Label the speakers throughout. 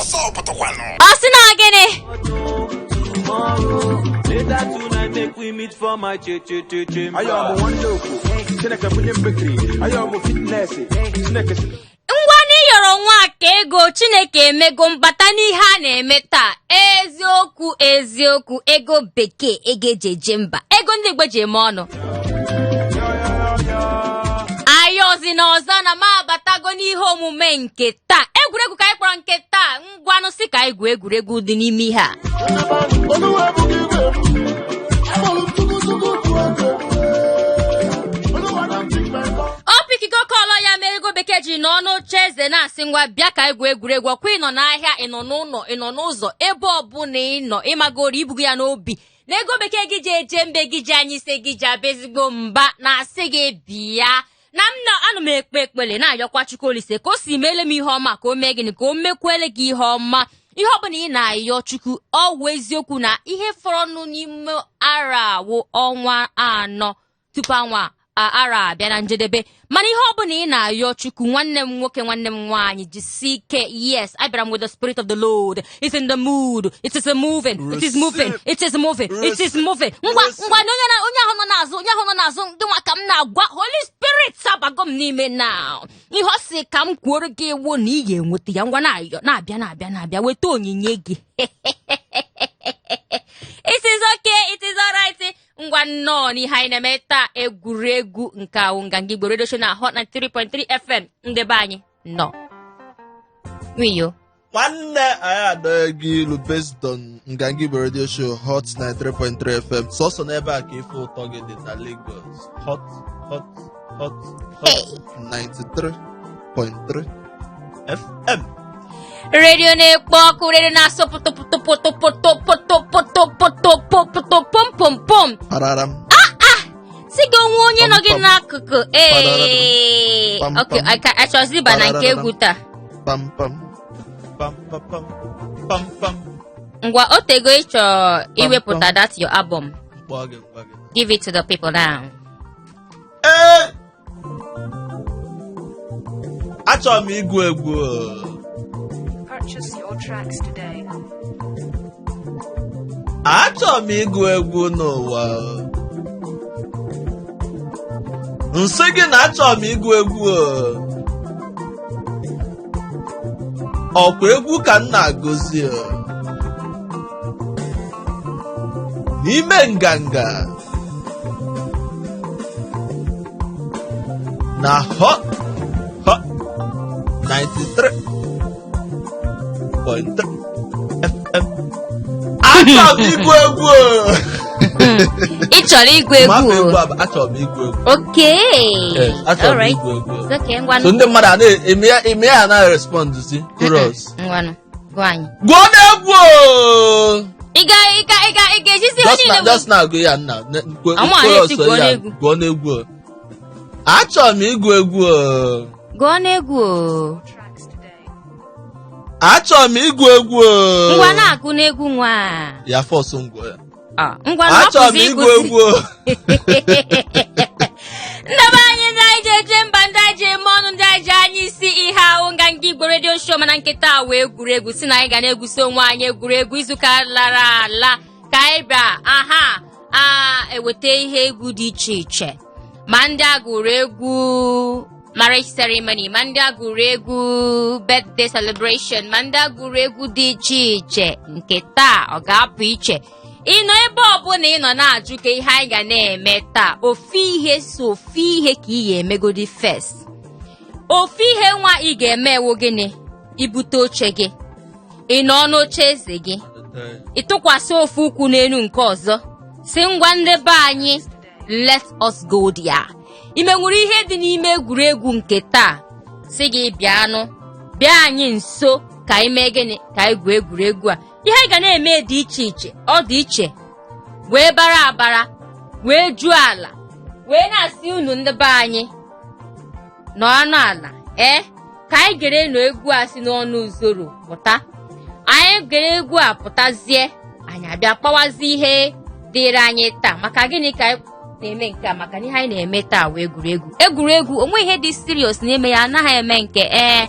Speaker 1: Ọsọ pụtakwanụ.
Speaker 2: Ọ sị na gịnị?
Speaker 3: Tomorrow, later tonight, make we meet for my ch ch ch chamber.
Speaker 4: Ayọ bụ nwanne okwu Chineke bunye m bakery. Ayọ bụ fitness Chineke si
Speaker 2: Ngwa, na ịyọrọ nwa ka ego Chineke emego mbata n'ihe a na-eme taa. Eziokwu, eziokwu, ego bekee, ego eji eje mba, ego ndị Igbo ji eme ọnụ. Ayọzi na ọzọ na m abatago n'ihe omume nke taa, egwuregwu ka anyị kpọrọ nke taa. Ngwanụ, sị ka anyị gwuo egwuregwu dị n'ime ihe a.
Speaker 5: Olúwa ebughị igwe m. Akpọrọ m Chukwu, Chukwu bụ oge m. Olúwa don think my God.
Speaker 2: Ọ pikigo call ya mere ego bekee ji nọ n'oche eze na-asị, ngwa, bịa ka egwu egwuregwu. Ọkwa ị nọ n'ahịa, ị nọ n'ụlọ, ị nọ n'ụzọ, ebe ọbụla ị nọ, ịmagoro ibugo ya n'obi na ego bekee gị ji eje mbe, gị ji anya ise, gị ji abịa ezigbo mba na-asị gị bịa na m na anụ m ekpe ekpele na-ayọkwa Chukwu Olise ka o si meele m ihe ọma, ka o mee gịnị, ka o mekwele gị ihe ọma. Ihe ọbụla ị na-ayọ Chukwu, ọ wụ eziokwu na ihe fọrọnụ n'ime ara awụ ọnwa 4 tupu anwa ara abịa na njedebe, mana ihe ọbụla ị na-ayọ Chukwu, nwanne m nwoke, nwanne m nwaanyị, jisie ike. Yes, abịara m with the spirit of the Lord is in the mood. It is moving, it is moving, it is moving, it is moving. Ngwa ngwa, na onye onye ahụ nọ n'azụ, onye ahụ nọ n'azụ, ndị nwa ka m na-agwa, Holy Spirit abago m n'ime now. Ihe ọ sị ka m kwuoro gị ewu na ị ga-enweta ya. Ngwa, na-ayọ, na-abịa, na-abịa, na-abịa, weta onyinye gị. It is okay, it is alright. Ngwa, nnọọ n'ihe anyị na-eme taa, egwuregwu nke ahụ, Nganga Igbo Radio Show na Hot 93.3 FM. Ndị be anyị nọ nwiyo.
Speaker 6: Nwanne anyị, adọghị gị ilu based on Nganga Igbo Radio Show, Hot 93.3 FM, sọsọ n'ebe a ka ife ụtọ gị dị na Lagos. Hot, hot, hot, hot 93.3 FM.
Speaker 2: Redio na-ekpo ọkụ, redio na-asụ pụtụ pụtụ pụtụ pụtụ pụtụ pụtụ pụtụ pụtụ pom pom pom.
Speaker 6: Pararam.
Speaker 2: Si gị onwe onye nọ gị
Speaker 6: Pam, pam.
Speaker 2: n'akụkụ ee.
Speaker 6: Pam,
Speaker 2: Ok,
Speaker 6: pam.
Speaker 2: Achọzi ịba na nke egwu taa.
Speaker 6: Pam pam.
Speaker 7: Pam pam pam pam pam.
Speaker 2: Ngwa, o tego ịchọ iwepụta
Speaker 6: pam.
Speaker 2: that your album.
Speaker 6: Mkpọ gị, mkpọ gị.
Speaker 2: Give it to the people now.
Speaker 6: Ee, achọrọ m ịgụ egwu o.
Speaker 8: Purchase your tracks today.
Speaker 6: Achọrọ m ịgụ egwu n'ụwa o. Nsị gị na achọrọ m ịgụ egwu o. Ọkwa egwu ka m na-agụzi o. N'ime nganga na Hot Hot 93.3 FM. Achọrọ m ịgụ egwu o.
Speaker 2: Ị chọrọ ịgụ egwu
Speaker 6: Ma
Speaker 2: o?
Speaker 6: egwu a bụ achọrọ m ịgụ egwu.
Speaker 2: Okay.
Speaker 6: Yes, achọrọ m
Speaker 2: Alright.
Speaker 6: ịgụ egwu.
Speaker 2: It's okay, ngwanụ.
Speaker 6: So ndị mmadụ a na-eme ya, eme ya na respond si chorus.
Speaker 2: Ngwanụ, gụọ anyị.
Speaker 6: Gụọ n'egwu o.
Speaker 2: Ị ga-ejizi ihe
Speaker 6: Just
Speaker 2: niile
Speaker 6: na just na agụ ya nna.
Speaker 2: Ọmụ a
Speaker 6: chorus
Speaker 2: na-esi gụọ
Speaker 6: ya,
Speaker 2: n'egwu.
Speaker 6: Gụọ n'egwu o. Achọrọ m ịgụ egwu o.
Speaker 2: Gụọ n'egwu o.
Speaker 8: Tracks today.
Speaker 6: Achọrọ m ịgụ egwu o.
Speaker 2: Ngwa, na-agụ n'egwu nwa.
Speaker 6: Ya force ngwa ya.
Speaker 2: Ah, ngwa,
Speaker 6: Achọrọ m
Speaker 2: hapụzi
Speaker 6: ịgụ
Speaker 2: ịgụzi.
Speaker 6: egwu o.
Speaker 2: Ndị be anyị, ndị anyị ji eje mba, ndị anyị ji eme ọnụ, ndị anyị ji anya isi, ihe ahụ Nganga Igbo Radio Show. Mana nkịta wee egwuregwu si na anyị ga na-egwusi onwe anyị egwuregwu. Izuụka lara ala ka anyị bịa aha a eweta ihe egwu dị iche iche, ma ndị agụrụ egwu marriage ceremony, ma ndị agụrụ egwu birthday celebration, ma ndị agụrụ egwu dị iche iche. Nke taa ọ ga-apụ iche. Ị nọ ebe ọbụla ị nọ na-ajụ ka ihe anyị ga na-eme taa, ofu ihe so ofu ihe ka ị ga-emegodi first. Ofu ihe nwa ị ga-eme ewu gịnị? Ibute oche gị, ị nọ n'oche eze gị, ị tụkwasị ofu ụkwụ n'elu nke ọzọ, si ngwa, ndị be anyị, let us go there. Ime nwere ihe dị n'ime egwuregwu nke taa, si gị bịanụ, bịa anyị nso ka anyị mee gịnị? Ka anyị gwuo egwuregwu a. Ihe anyị ga na-eme dị iche iche, ọ dị iche wee bara abara wee juo ala wee na-asị unu, ndị be anyị nọ ọnụ ala ee, ka anyị gere nụ egwu a si n'ọnụ usoro pụta. Anyị gere egwu a pụtazie, anyị abịa kpawazi ihe dịrị anyị taa. Maka gịnị ka anyị na-eme nke a? Maka na ihe anyị na-eme taa wee egwuregwu. Egwuregwu onwe ihe dị serious na-eme ya, anaghị eme nke ee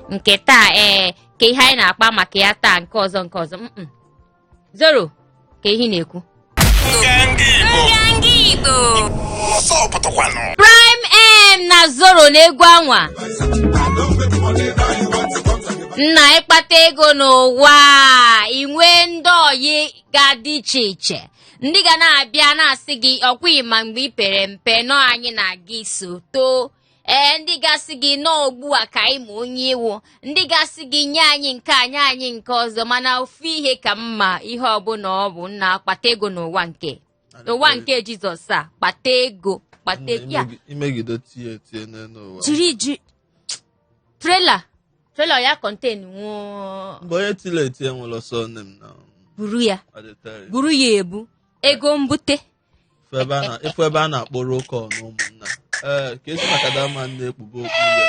Speaker 2: nke taa ee. Ka ihe anyị na-akpa maka ya taa nke ọzọ nke ọzọ Zoro ka ihe ị na-ekwu. Nganga Igbo Prime M na Zoro na egwu anwa nna ịkpata ego n'ụwa i nwee ndị ọyị ga-adị iche iche ndị ga na-abịa na-asị gị ọkwa ị ma mgbe ị pere mpe nọ anyị na gị so too ee ndị ga-asị gị nọọ ugbu a ka anyị ma onye ị wụ ndị ga-asị gị nye anyị nke a nye anyị nke ọzọ mana ofu ihe ka mma ihe ọbụla ọ bụ nna kpata ego n'ụwa nke n'ụwa nke Jizọs a kpata ego kpata ego ya
Speaker 6: Imegide tie tie n'elu ụwa.
Speaker 2: jiri ji trailer trailer ya contain nwụọ
Speaker 6: Mgbe onye tile etie nwere ọsọ nne m na
Speaker 2: buru ya
Speaker 6: I dey tell you.
Speaker 2: buru ya ebu ego mbute
Speaker 6: Ịfụ ebe a na-akpọ roll call na ụmụnna ee ka esi maka dama na-ekpube okpu ya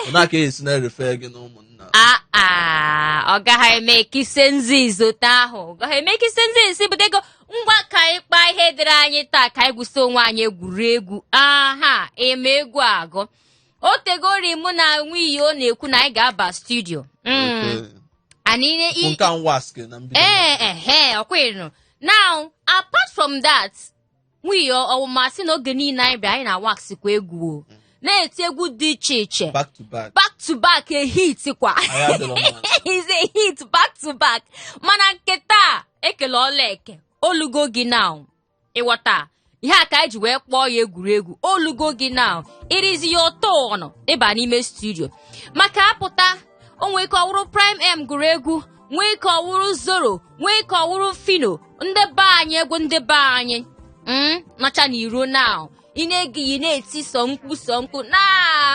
Speaker 6: ọ na-aka esi na-erefe gị na ụmụnna.
Speaker 2: Aa, ọ gaghị eme kise nzizo taa ahụ ọ gaghị eme kise nzizo bute ego. Ngwa, ka anyị kpaa ihe dịrị anyị taa, ka anyị gwusi onwe anyị egwuregwu. Aha eme egwu agụ o tegori mụ na nwunye ọ na-ekwu na anyị ga-aba studio.
Speaker 6: Okay.
Speaker 2: Anyị
Speaker 6: Nke a nwask na mbido.
Speaker 2: Ee, ehe, ọkwa now apart from that nwunye ọwụmasị na oge niile anyị bịa anyị na wax kwa egwu o na-eti egwu dị iche iche.
Speaker 6: Back to back.
Speaker 2: Back to back, a hit kwa.
Speaker 6: Anyị adịrọ mma.
Speaker 2: Is a hit back to back, mana nke taa ekele ọla eke olugo gị now. Ịghọta ihe a ka anyị ji wee kpọọ ya egwuregwu olugo gị now. Irizi ya ụtọ ọnụ ịba n'ime studio maka apụta o nwee ike ọwụrụ Prime M gụrụ egwu, nwee ike ọwụrụ Zoro, nwee ike ọwụrụ Fino, ndị be anyị egwu ndị be anyị nọcha n'iro now. Ị na-ege ị na-eti sọ mkpu sọ mkpu na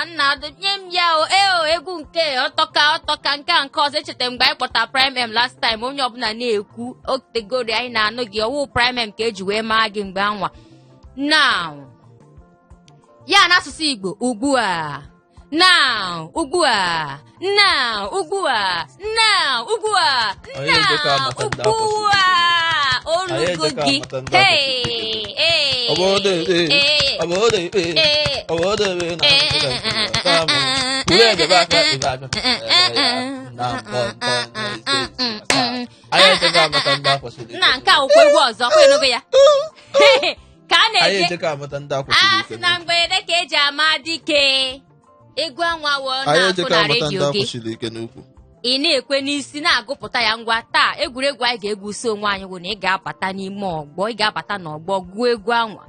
Speaker 2: nna nye m ya o e o egwu nke ọtọka ọtọka nke a nke ọzọ. Echeta mgbe anyị kpọta Prime M last time, onye ọbụla na-ekwu otegori anyị na-anụ gị ọwụ Prime M ka eji wee maa gị mgbe anwa now ya n'asụsụ Igbo ugbu a now ugbu a now ugbu a now ugbu a
Speaker 6: Anyị ejekọ
Speaker 2: now
Speaker 6: amata ndị
Speaker 2: ugbu a
Speaker 6: Anyị
Speaker 2: olugo
Speaker 6: ejekọ
Speaker 2: gị.
Speaker 6: amata ndị
Speaker 2: Hey, hey,
Speaker 6: Obodo ebe
Speaker 2: hey,
Speaker 6: obodo ebe
Speaker 2: hey.
Speaker 6: obodo ebe na buru ejebe aka ebe aka na mbọ mbọ na ise anyị ejekọ amata ndị akwụsịrị.
Speaker 2: Nna, nke a wụkwa egwu ọzọ kwa enugo ya ka a
Speaker 6: Anyị
Speaker 2: na-eje
Speaker 6: ejekọ amata ndị
Speaker 2: a
Speaker 6: akwụsịrị
Speaker 2: sị
Speaker 6: ike.
Speaker 2: Na mgbede ka eji ama dike egwu anwa wụ
Speaker 6: Anyị
Speaker 2: na-akụ
Speaker 6: ejekọ
Speaker 2: na
Speaker 6: amata ndị
Speaker 2: redio gị
Speaker 6: akwụsịrị ike n'ukwu.
Speaker 2: Ị na-ekwe n'isi na-agụpụta ya. Ngwa, taa egwuregwu anyị ga-egwusi onwe anyị bụ na ị ga-abata n'ime ọgbọ, ị ga-abata n'ọgbọ gụọ egwu anwa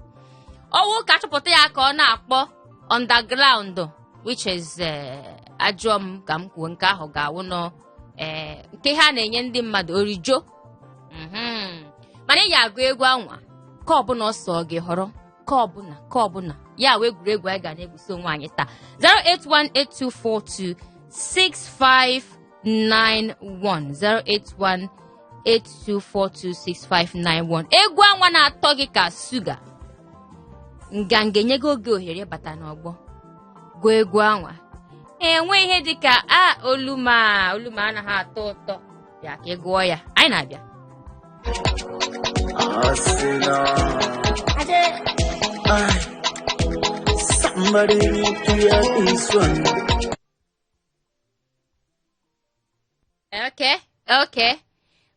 Speaker 2: ọwụ ka achọpụta ya ka ọ na-akpọ underground, which is ajụọ m ka m kwuo nke ahụ ga-awụ nọ nke ha na-enye ndị mmadụ orijo. Mana ị ga-agụ egwu anwa ka ọbụla ọsọ gị họrọ ka ọbụla ka ọbụla ya wee egwuregwu anyị ga na-egwusi onwe anyị taa. 08182426591, 08182426591. Egwu anwa na-atọ gị ka sugar, nganga enyego oge ohere ịbata n'ọgbọ gụọ egwu anwa. Enwe ihe dịka a oluma oluma anaghị atọ ụtọ bịa ka ị gụọ ya. Anyị na-abịa.
Speaker 4: Arsenal. Aye. Somebody need to hear this one.
Speaker 2: Okay,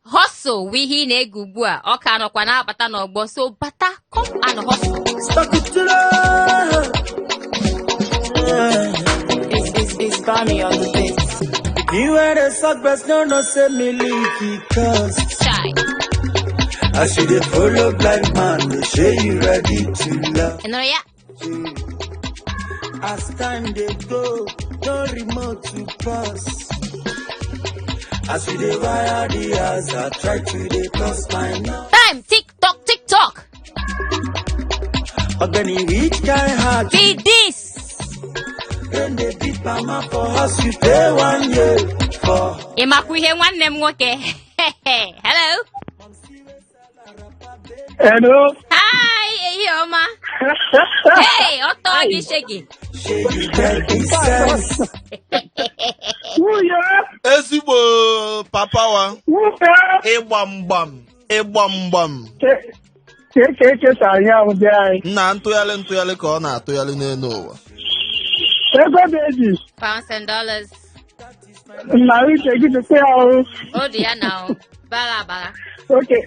Speaker 2: hustle wụ ihe ị na-ege ugbu a. Ọ ka nọkwa na-abata n'ọgbọ, so bata, come and hustle.
Speaker 4: Stuck it to the.
Speaker 1: It's Bami on the beat.
Speaker 4: You wear the sock breast, no, say me leaky cause.
Speaker 2: Chai.
Speaker 4: As you dey follow blind man, they say you ready to love.
Speaker 2: Ị nụrụ ya?
Speaker 4: As time dey go, no remote to pass. As we dey wire the house, I try to dey plus my now.
Speaker 2: Time tick tock, tick tock.
Speaker 4: Ogani, which kind heart
Speaker 2: Be this.
Speaker 4: Then they beat mama for house, you pay 1 year for.
Speaker 2: Ị makwa ihe nwanne m nwoke? Hello.
Speaker 9: Hello.
Speaker 2: Hi, ehihie ọma. Hey, ọtọ gị shegi.
Speaker 4: Shey you get the sense.
Speaker 9: Nwunye.
Speaker 6: Ezigbo papa wa.
Speaker 9: Nwunye.
Speaker 6: Ịgba mgbam ịgba mgbam.
Speaker 9: Ka eke ekesa anyị ahụ dị anyị.
Speaker 6: Nna, ntụgharị ntụgharị ka ọ na-atụgharị n'elu ụwa.
Speaker 9: Ego baby.
Speaker 2: Pounds and dollars.
Speaker 9: Na uche gị dịkwa ya ọrụ.
Speaker 2: O dị ya na o. Bara abara.
Speaker 9: Oke,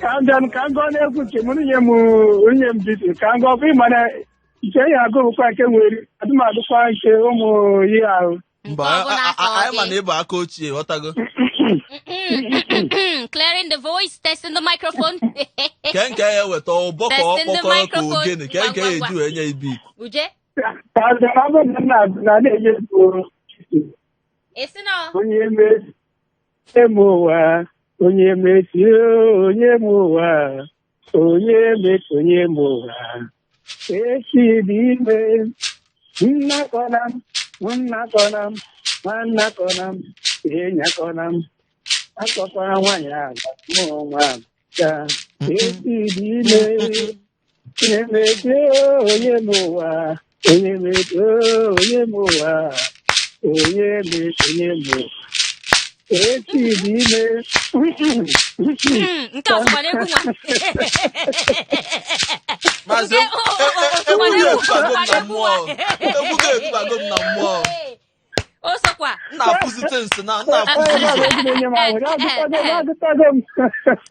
Speaker 9: ka m bịa ka m gụọ n'egwu nke m nye m onye m bitu ka m gụọ bụ ịma na nke ya agụ bụkwa nke nwere adụmadụkwa nke ụmụ ihe ahụ.
Speaker 6: Mba,
Speaker 2: Nke ọbụla
Speaker 6: anyị ma
Speaker 2: sọ
Speaker 6: na
Speaker 2: gị.
Speaker 6: ịbụ aka ochie, ghọtago.
Speaker 2: Clearing the voice, testing the microphone.
Speaker 6: Ke nke ya eweta ụbọ ka ọ
Speaker 2: Testing the
Speaker 6: kpọkọrọ ka
Speaker 2: microphone.
Speaker 6: ogene, ke nke ya
Speaker 2: Ngwa, ngwa,
Speaker 6: eji wee nye ibi.
Speaker 2: Uje,
Speaker 9: Ka m bịa ọ bụrụ na m na na-enye m
Speaker 2: ị sị na ọ?
Speaker 9: onye mesi m ụwa, onye mesi onye m ụwa, onye mesi onye m ụwa, echi dị ime, nnakọna m, nnakọna m, nwannakọna m, enyakọna m, akọkwara nwaanyị agwa mụ nwa m ka echi dị ime, onye mesi onye m ụwa, onye mesi onye m ụwa, onye mesi onye m ụwa, echi dị ime.
Speaker 2: Nke a sokwa n'egwu nwa.
Speaker 6: Maazị,
Speaker 2: Nke- o- o- o- o sokwa
Speaker 6: egwu
Speaker 2: n'egwu-
Speaker 6: ga-etubago m na
Speaker 2: sokwa n'egwu
Speaker 6: mmụọ.
Speaker 2: nwa.
Speaker 6: Egwu ga-etubago m na mmụọ.
Speaker 2: O sokwa.
Speaker 6: M na-afụzite nsị na m na-afụzi
Speaker 9: Onye ọbụla na-enye m aṅụrị, agụtago m.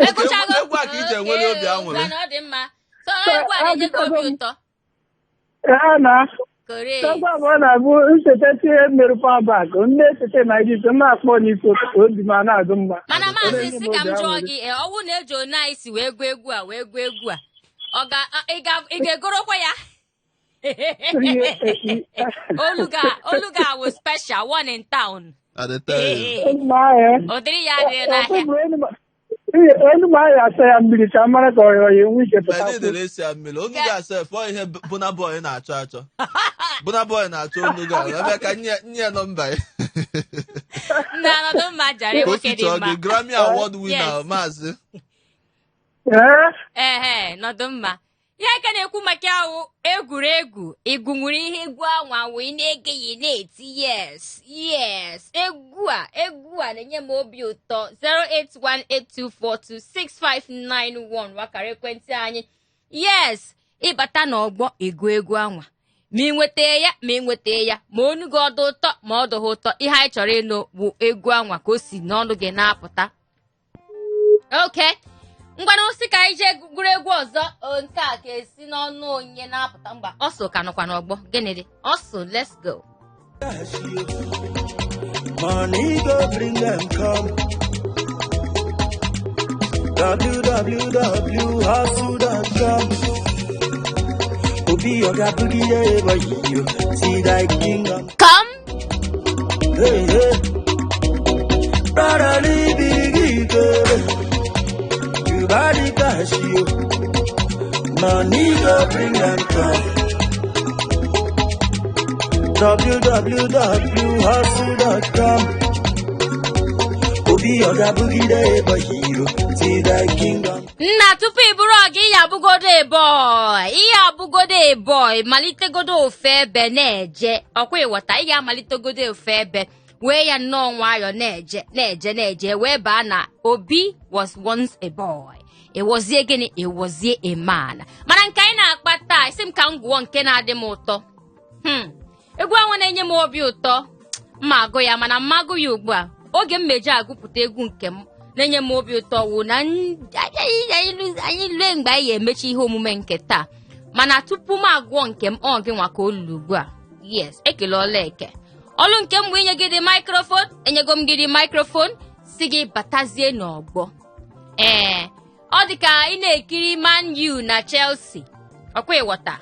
Speaker 2: Egụchago.
Speaker 6: Egwu a ka iji enwere obi aṅụrị.
Speaker 2: Ngwa na ọ dị mma. So egwu a na-enye gị obi ụtọ.
Speaker 9: Ha na
Speaker 2: Kore.
Speaker 9: egwu abụọ na-abụ ncheta tinye mmerụ power bank, ndị echeta na iji m na-akpọ n'isi ụtụtụ, obi m a na-adụ mma.
Speaker 2: Mana maazị,
Speaker 9: Ọ
Speaker 2: sị ka m
Speaker 9: na-enye m obi
Speaker 2: jụọ
Speaker 9: aṅụrị.
Speaker 2: gị, ọwụ na eji one anyị si wee gụọ egwu a wee gụọ egwu a, ọ ga ị ga-egorokwa ya? Olu ga-awụ special one in town.
Speaker 6: I dey tell you.
Speaker 9: Mma ahụ,
Speaker 2: Ụdịrị ya adịghị n'ahịa.
Speaker 9: elu m ahụ asa ya mmiri ka m mara ka ọ ya enwe ike pụta.
Speaker 6: Mgbe niile esi ya mmiri, onu ga-asa efe ọ ihe Burna Boy na-achọ achọ. Burna Boy na-achọ onu ga ebe ka nye nye nọmba ya.
Speaker 2: Nna, nọdụ mma jare,
Speaker 6: Ka o
Speaker 2: nwoke dị
Speaker 6: fichọọ
Speaker 2: mma.
Speaker 6: gị Grammy Award winner,
Speaker 2: Yes.
Speaker 6: maazị.
Speaker 9: Ee,
Speaker 2: Ehe, nọdụ mma. Ihe aka na-ekwu maka ahụ egwuregwu ịgụnwuru ihe egwu anwa wee na-ege ya na-eti yes yes, egwu a na-enye m obi ụtọ. 08182426591 wakara ekwentị anyị. Yes, ịbata n'ọgbọ egu egwu anwa, ma ị nweta ya, ma ị nweta ya, ma onu gị ọdụ ụtọ ma ọ dụghị ụtọ, ihe anyị chọrọ ịnụ bụ egwu anwa ka o si n'ọnụ gị na-apụta. Ok, ngwanụ, sị ka anyị jee gụrụ egwu ọzọ. O, nke a ka esi n'ọnụ onye na-apụta mgba ọsọ ka nọkwa n'ọgbọ. Gịnị dị ọsọ? Let's go.
Speaker 4: Money go bring them come. www.hustle.com. Obi Oga Boogie, yeah, boy, you see thy kingdom.
Speaker 2: Come.
Speaker 4: Hey, hey. Brotherly biggie, girl. You body cash, you. Money go bring them come. www.hustle.com. Obi Oga Boogie, yeah, boy, you see thy kingdom.
Speaker 2: Nna, tupu ị bụrụ ọga, ihe abụgodo eboy, ihe abụgodo eboy, malitegodo ofe ebe na-eje ọkwa ịghọta. Ị ga-amalitegodo ofe ebe wee ya nnọọ nwayọọ na-eje na-eje na-eje wee baa na Obi was once a boy, ịwọzie gịnị, ịwọzie a man. Mana nke anyị na-akpa taa, isi m ka m gụọ nke na-adị m ụtọ. Egwu ahụ na-enye m obi ụtọ, mma agụ ya, mana mma agụ ya ugbu a. Oge m meji agụpụta egwu nke m na-enye m obi ụtọ wụ na anyị lue mgbe anyị ga-emechi ihe omume nke taa. Mana tupu m agụọ nke m, ọ gị nwa ka o luru ugbu a. Yes, ekele ọla eke ọlụ nke m bụ inye gị dị microphone. Enyego m gị dị microphone, si gị batazie n'ọgbọ. Ee, ọ dị ka ị na-ekiri Man U na Chelsea, ọkwa ịghọta?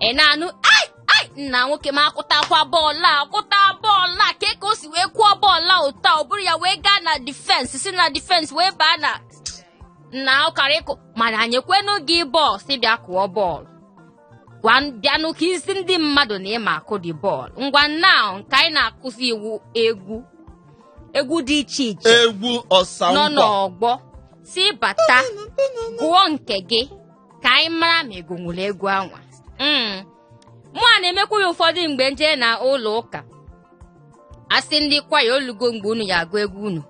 Speaker 2: Ị na-anụ, ai ai, nna nwoke m akwụtakwa bọọlụ a, akwụta bọọlụ a ka o si wee kwụọ bọọlụ a ụtọ, ọ bụrụ ya wee gaa na defense, si na defense wee baa na na ọkara ịkụ. Mana anyị ekwenụ gị bọọlụ si bịa kụọ bọọlụ, gwa bịanụ ka isi ndị mmadụ na ịma akụ dị bọọlụ. Ngwa, now, nke anyị na-akụzi iwu egwu egwu dị iche iche
Speaker 6: egwu ọsa
Speaker 2: nọ
Speaker 6: nkwa
Speaker 2: n'ọgbọ, si bata gụọ nke gị ka anyị mara ma ego nwere egwu anwa. Mụ a na-emekwa ya ụfọdụ mgbe nje na ụlọ ụka, asị ndị kwaya, olugo mgbe unu ya agụ egwu unu.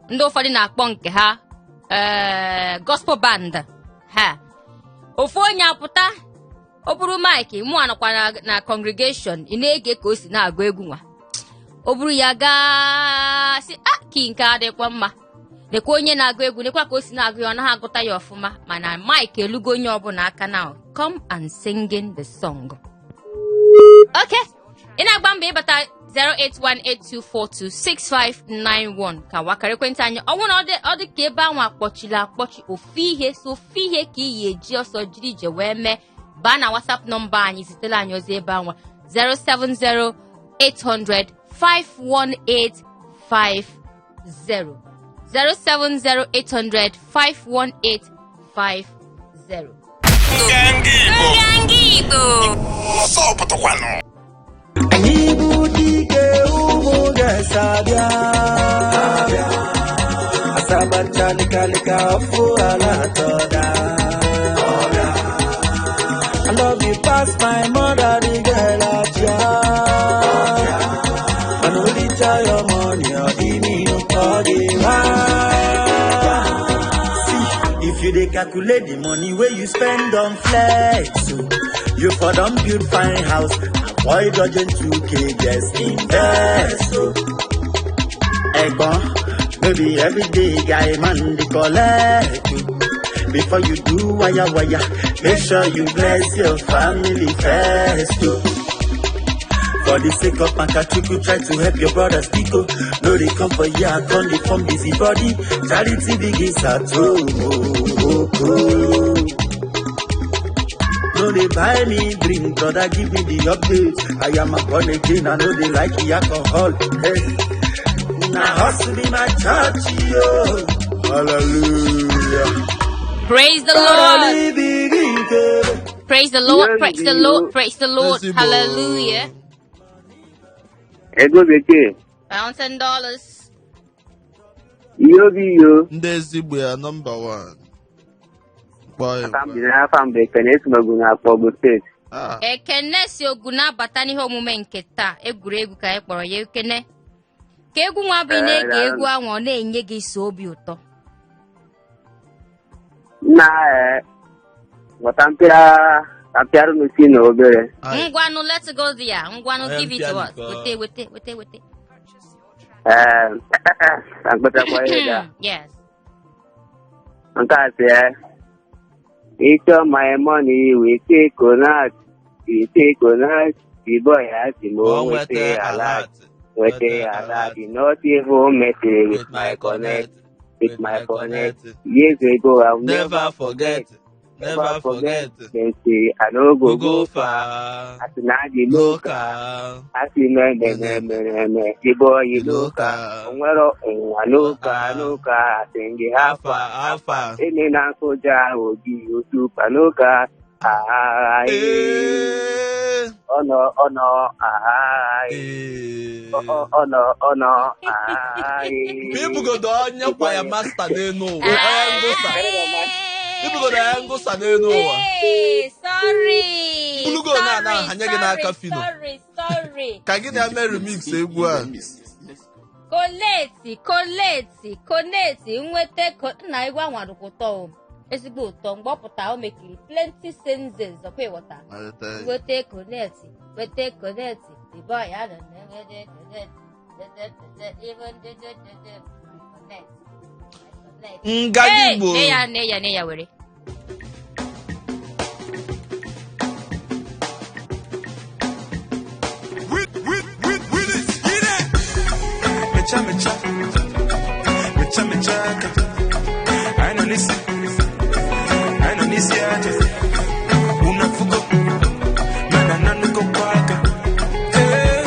Speaker 2: Ndị ụfọdụ na-akpọ nke ha ee gospel band ha. Ofu onye apụta, o buru mic, mụ anọkwa na congregation, ị na-ege ka o si na-agụ egwu nwa. O buru ya gaa sị a ka nke a dịkwa mma, nekwa onye na-agụ egwu, nekwa ka o si na-agụ ya, ọ naghị agụta ya ọfụma, mana mic elugo onye ọbụla aka now, come and singing the song. Okay, ị na-agba mbọ ịbata 08182426591 ka wakara ekwentị anyị. Ọ bụrụ na ọ dị ka ebe ahụ akpọchiri akpọchi, ofu ihe so ofu ihe ka ị yi eji ọsọ jiri ije wee mee, baa na WhatsApp nọmba anyị, zitere anyị ozi ebe anwa 07080051850, 07080051850. Nganga Igbo.
Speaker 5: Ọsọ pụtakwanụ.
Speaker 4: Anyị bụ dike ụmụ ga-esabịa asabacha likalika ọfụ ala atọda. I love you pass my mother, the girl ajia. I no reach your money or give me no body. See, if you dey calculate the money wey you spend on flex, so you for don build fine house, avoid dodging 2K, just invest. So, Egbon, maybe every day guy man dey collect you. Before you do wire wire, make sure you bless your family first. Oh. For the sake of Makachuku, try to help your brother speak. Oh. No, they come for ya, come they form busy body. Charity begins at home. Oh, oh, oh. No, they buy me drink, brother, give me the update. I am a born again, I know they like the alcohol. Hey. Now hustle be my church, yo. Hallelujah.
Speaker 2: Praise the Lord. Praise the Lord. Praise the Lord. Praise the Lord.
Speaker 6: Ezigbo.
Speaker 2: Hallelujah.
Speaker 9: Ego bekee.
Speaker 2: Pounds and dollars.
Speaker 9: Ihe obi iyo.
Speaker 6: Ndị ezigbo ya nọmba 1. Kpọọ ya.
Speaker 9: Aka m bi n'afa mgbe Ekene Esumogu na-akpọ Ogun steeti.
Speaker 6: Ah,
Speaker 2: Ekene si Ogun na-abata n'ihe omume nke taa, egwuregwu ka anyị kpọrọ ya. Ekene, ka egwu nwa bụ ị na-ege egwu ahụ, ọ na-enye gị so obi ụtọ.
Speaker 9: Nna ghọta mpịa ka mpịarụ n'isi na obere.
Speaker 6: Aye.
Speaker 2: Ngwanụ, let's go there. Ngwanụ,
Speaker 6: Onye
Speaker 2: give it to us.
Speaker 6: mpịa
Speaker 2: Wete, wete, wete, wete.
Speaker 9: Ka mkpetakwa ihe ga.
Speaker 2: Yes.
Speaker 9: Nke a sị ịchọ my money we take konat, we take konat, the boy has the
Speaker 6: Ọ
Speaker 9: mo
Speaker 6: nweta
Speaker 9: nweta alert,
Speaker 6: alert.
Speaker 9: nweta alert, not even messing with my connect, with my connect. Years ago I will
Speaker 6: Never forget. Never forget.
Speaker 9: They say I no go
Speaker 6: We go
Speaker 9: go far.
Speaker 6: far.
Speaker 9: Asị na adị loka,
Speaker 6: Local.
Speaker 9: asị me me me me me, the boy loka, onwero nwa loka loka, asị gị
Speaker 6: Alpha,
Speaker 9: hafa
Speaker 6: alpha.
Speaker 9: ene na nkụja obi otu panoka, agha
Speaker 6: Eh,
Speaker 9: ọnọ ọnọ agha
Speaker 6: eh.
Speaker 9: ọnọ ọnọ agha.
Speaker 6: Ibugodo onye kwa ya masta n'elu ụwa. Onye ngụsa. Ibugodo onye ngụsa n'elu ụwa.
Speaker 2: Hey, sorry.
Speaker 6: Bulugo na- na-
Speaker 2: Sorry,
Speaker 6: hanye gị n'aka
Speaker 2: sorry,
Speaker 6: Fino.
Speaker 2: Sorry, sorry.
Speaker 6: Ka gị na-eme remix egwu a.
Speaker 2: Koleti, koleti, koneti, nweta nna egwu ahụ adịkwa ụtọ o. Ezigbo ụtọ mgbe ọ pụtara o mekiri plenty senses ọkwa ịghọta. Nweta koneti, nweta koneti, the boy ya nọ na nweta koneti, even the the the the connect, connect.
Speaker 6: Nganga
Speaker 2: Hey,
Speaker 6: Igbo.
Speaker 2: ne ya, ne ya, ne ya were.
Speaker 4: Mecha mecha, mecha mecha, I know this, I know this yeah. Unafugo, man I no go park. Hey,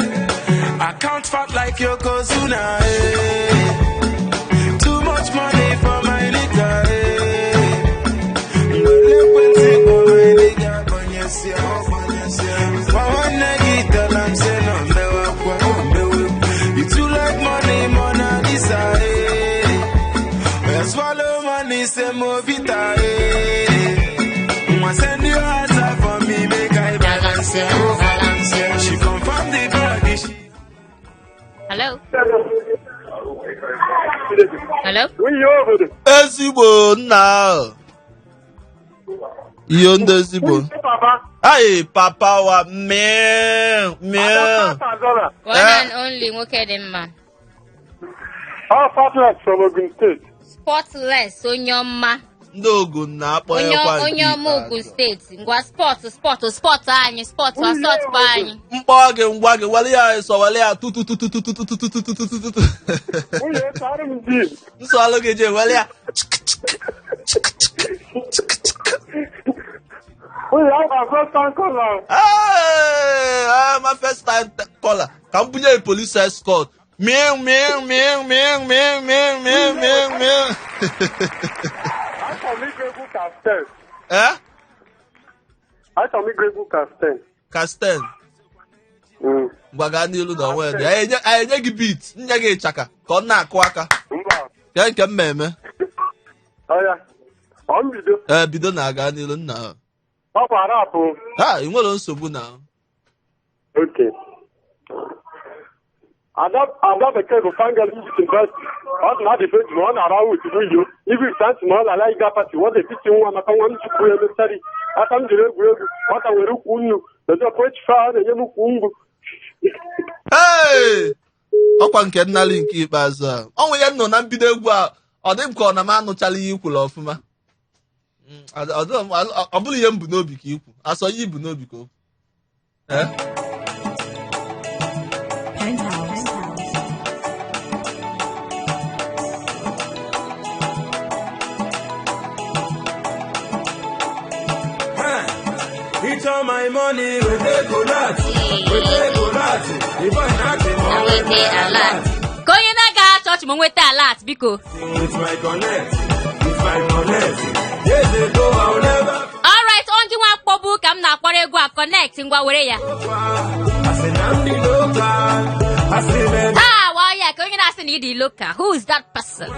Speaker 4: I can't fat like Yokozuna. Hey. Too much money for my nigga. Hey. You too like money, Mona Lisa. Hey. Swallow money, say Movita. Hey. Mwa send you answer for me, make I balance. Oh, balance. She confirm the body. She
Speaker 2: Hello? Hello?
Speaker 6: Ezigbo nna ahụ. Iyo ndị ezigbo. Ai, papa wa mee mee.
Speaker 2: One and only nwoke dị mma.
Speaker 10: Ọ Spotless from Ogun State.
Speaker 2: Spotless onye ọma.
Speaker 6: Ndị Ogun na-akpọ
Speaker 2: Onye
Speaker 6: ya kwa nke
Speaker 2: onye ọma
Speaker 6: ikpeazụ.
Speaker 2: Ogun steeti. Ngwa spọt spọt spọt anyị spọt asọt kwa anyị.
Speaker 6: M kpọọ gị ngwa gị were ya sọ were ya tututututututututututututu.
Speaker 10: Nwunye sara m ji.
Speaker 6: Nsọ gị je were ya.
Speaker 10: Nwunye ahụ first time caller.
Speaker 6: Hey, my first time caller. Ka m bunye police escort. Miu, miu, miu, miu, miu, miu, miu, miu, miu.
Speaker 10: Achọrọ m ịgụ egwu Kasten.
Speaker 6: Eh?
Speaker 10: Achọrọ m ịgụ egwu Kasten.
Speaker 6: Kasten. Ngwa gaa n'ilu na onwe ya. Anyị enye gị beat, nye gị ịchaka ka ọ na-akụ aka.
Speaker 10: Mba.
Speaker 6: Kee nke m eme.
Speaker 10: Ọya. Ọ m bido.
Speaker 6: Ee, bido na-aga n'ilu nna.
Speaker 10: Ọ bụ rap.
Speaker 6: Ha, ị nwere nsogbu na.
Speaker 10: Okay. Ada Ada bekee bụ fangel university. Ọ dị na debate ma ọ na-ara wit n'iyo. Ibi santi ma ọ na-ala ịga pati. Ọ na-etiti nwa maka nwa m chukwu ya mesari. Aka m jiri egwuregwu. Nwata nwere ukwu nnu. Dodo kwechi fa ọ na-enye m ukwu ngwu.
Speaker 6: Hey! Ọkwa nke nnali nke ikpeazụ a. Ọ nwe ya nọ na mbido egwu a, ọ dị m ka ọ na m anụchala ihe i kwuru ọfụma. Ọ bụrụ ihe m bu n'obi ka ikwu. Asọ ihe i bu n'obi ka okwu. Eh?
Speaker 1: Penthouse.
Speaker 3: It's all my money, we take a lot. We take a lot. The boy not the
Speaker 2: Na nweta alert. Ka onye na-agaghị chọọchị ma nweta alert biko.
Speaker 3: With my connect, with my connect. Years ago, I'll never
Speaker 2: Alright, ọ gị nwa kpọbu ka m na-akpọrọ egwu a connect ngwa were ya.
Speaker 3: I say, I'm the local. I say, man,
Speaker 2: Taa wa ya ka onye na-asị na ị dị local. Who is that person?
Speaker 3: You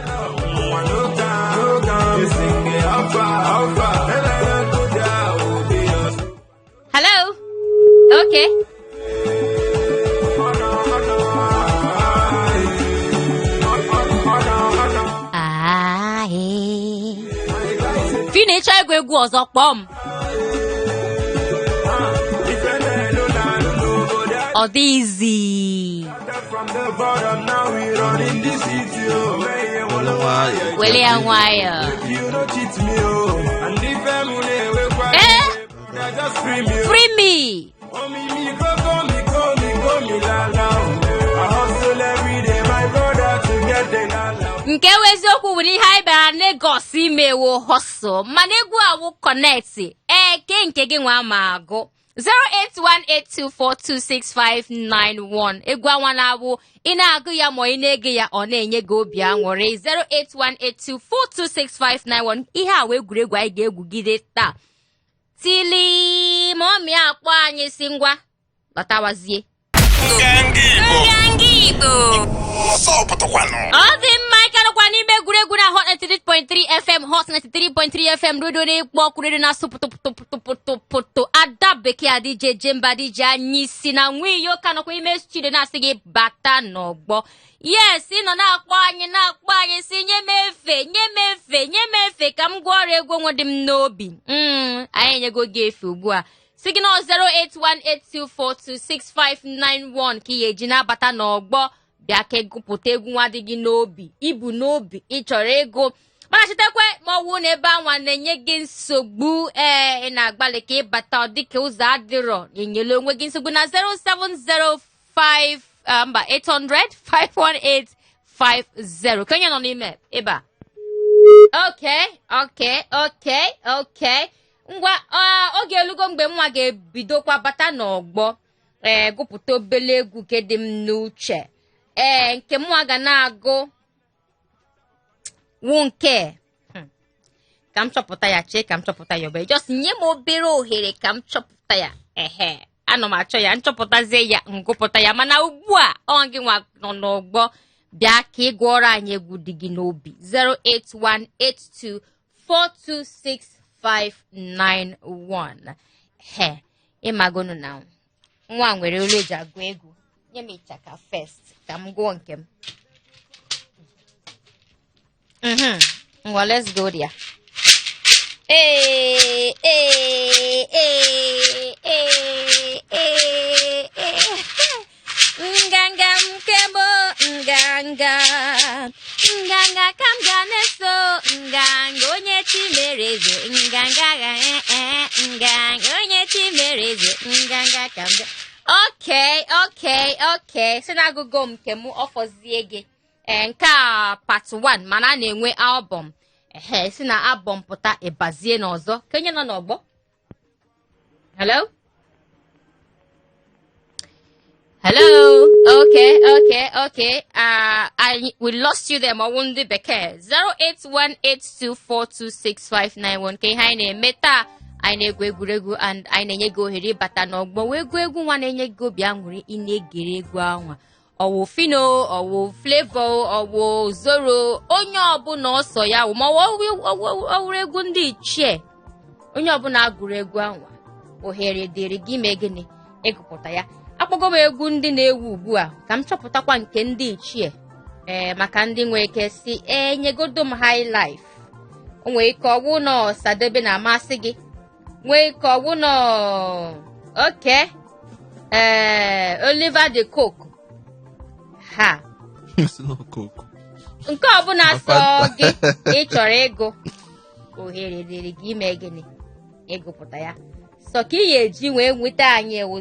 Speaker 3: sing it, how far, how far. And I don't go down, oh, be yours.
Speaker 2: Hello? Okay. Ah, eh. Fina ịchọ ịgụ egwu ọzọ kpọọ m. Ọ dịghịzi. Wele ya nwayọọ. Eh? Free me. Nke wụ eziokwu bụ na ihe anyị bịara Lagos ime wụ hustle mana egwu a wụ connect ee ke nke gị nwa ma agụ 08182426591 egwu anwa na-abụ ị na-agụ ya ma ị na-ege ya ọ na-enye gị obi aṅụrị 08182426591 ihe a wụ egwuregwu anyị ga-egwugide taa till mummy akpọ anyị sị ngwa lọtawazie Nganga Igbo ọ dị mma ị ka nọkwa n'ime egwuregwu na Hot 93.3 FM Hot 93.3 FM redio na-ekpo ọkụ redio na-asụ pụtụ pụtụ pụtụ pụtụ pụtụ ada bekee adịje jemba adịje anyị isi na nwiyo ka nọkwa ime studio na-asị gị bata n'ọgbọ yes ị nọ na-akpọ anyị na-akpọ anyị sị nye m efe nye m efe nye m efe ka m gụọ ọrụ egwu onwe dị m n'obi anyị enyego gị efe ugbu a sị gị na 08182426591 ka ị ga-eji na-abata n'ọgbọ bịa ka ịgụpụta egwu nwa dị gị n'obi ibu n'obi ị chọrọ ịgụ mana chetakwa ma ọ wụ na ebe anwa na-enye gị nsogbu ee ị na-agbalị ka ịbata ọ dịka ụzọ adịrọ enyela onwe gị nsogbu na 0705 mba 800 518 50 ka onye nọ n'ime ebe a okay okay okay okay ngwa oge elugo mgbe mwa ga-ebidokwa bata n'ọgbọ ee gụpụta obele egwu nke dị m n'uche ee nke mwa ga na-agụ wụ nke ka m chọpụta ya chee ka m chọpụta ya obere just nye m obere ohere ka m chọpụta ya ehe anọ m achọ ya nchọpụtazie ya ngụpụta ya mana ugbu a ọ gị nwa nọ n'ọgbọ bịa ka ị gụọrọ anyị egwu dị gị n'obi 08182426591 he ịmagonu na nwa nwere olu eji agụ egwu nye m ịchaka first ka m gụọ nke m ngwa let's go there. Ee, ee, ee, Nke m nganga, nganga ka m ga na-eso, nganga onye chi mere eze, nganga ga ee nganga onye chi mere eze, nganga ka m ga. Okay, okay, okay. Si na agụgo m nke m, ọ fọzie gị. Ee, nke a part 1, mana a na-enwe album. Ehe, si na album pụta, ịbazie n'ọzọ. Ka onye nọ n'ọgbọ. Hello? Hello. Okay, okay, okay. We lost you there, ma ọ wụ ndị bekee. 08182426591 ka ihe anyị na-eme taa. Anyị na-egwu egwuregwu and anyị na-enye gị ohere ịbata n'ọgbọ wee gụọ egwu nwa na-enye gị obi aṅụrị. Ị na-egere egwu anwa, ọwụ Phyno, ọwụ Flavour, ọwụ Zoro, onye ọbụla ọsọ ya wụ, ma ọ wụrụ egwu ndị ichie, onye ọbụla gụrụ egwu anwa, ohere dịrị gị ime gịnị? Ịgụpụta ya. Akpọgo m egwu ndị na-ewu ugbu a ka m chọpụtakwa nke ndị ichie, ee, maka ndị nwee ike si ee nyegodo m high life. O nwee ike ọwụ na Ọsadebe na-amasị gị, nwee ike ọwụ na okay, ee, Oliver de Coque ha nke ọbụla sọ gị ị chọrọ ịgụ, ohere dịrị gị ime gịnị? Ịgụpụta ya. Sọ ka ị ga-eji wee nweta anyị ewu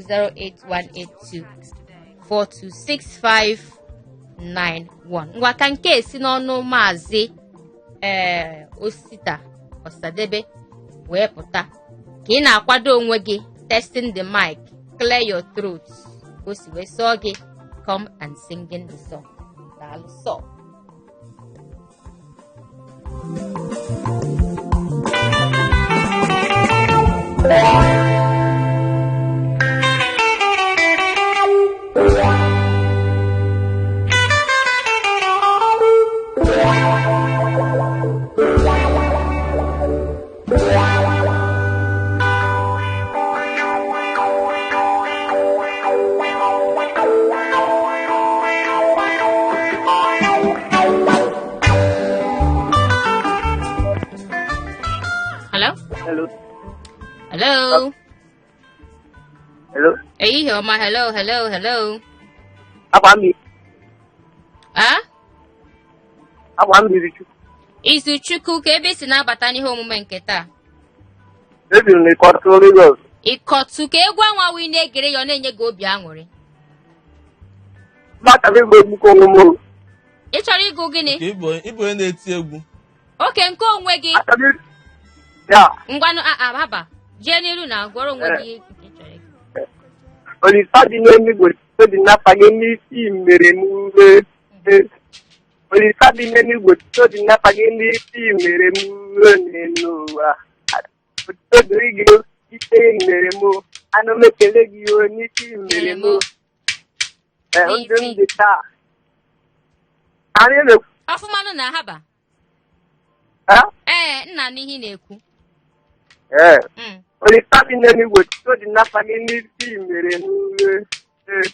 Speaker 2: 08182426591. Ngwa, ka nke esi n'ọnụ maazị ee Osita Ọsadebe wee pụta ka ị na-akwado onwe gị. Testing the mic, clear your throat, o si wee sọọ gị, come and singing the song. Daalụ sọ. Hello?
Speaker 9: Hello.
Speaker 2: Hello?
Speaker 9: Hello.
Speaker 2: Ehihie ọma. Hello, hello, hello.
Speaker 9: Akwa m
Speaker 2: Ah?
Speaker 9: Akwa m riri Chukwu.
Speaker 2: Izuchukwu, ka ebe i si na-abata n'ihe omume nke taa?
Speaker 9: Ebi m n'Ikọtụ, Lagos.
Speaker 2: Ịkọtụ, ka egwu anwa wee na-egere ya, ọ na-enye gị obi aṅụrị.
Speaker 9: Maka gị bụ egwu ka onwe m.
Speaker 2: Ị chọrọ ịgụ gịnị?
Speaker 6: Ka ịbụ onye na-eti egwu.
Speaker 2: Okay, nke onwe gị.
Speaker 9: Achọrọ ya.
Speaker 2: Ngwanụ, haba jee n'iru na gwọrọ onwe gị nke ị chọrọ ịgụ.
Speaker 9: Olisa dị n'eluigwe dị n'afa gị n'isi mere m uwe. Olisa dị n'eluigwe dị n'afa gị n'isi mere m uwe n'elu ụwa. Otuto dịrị gị ise mere m, ana m ekele gị o n'isi mere m. Ee, ndụ m dị taa. Anyị na-ekwu.
Speaker 2: Ọfụmanụ na haba.
Speaker 9: Ha?
Speaker 2: Ee, nna, n'ihe ị na-ekwu.
Speaker 9: Ee. Olisa dị n'eluigwe otuto dị n'afa gị n'isi mere m uwe. Ee.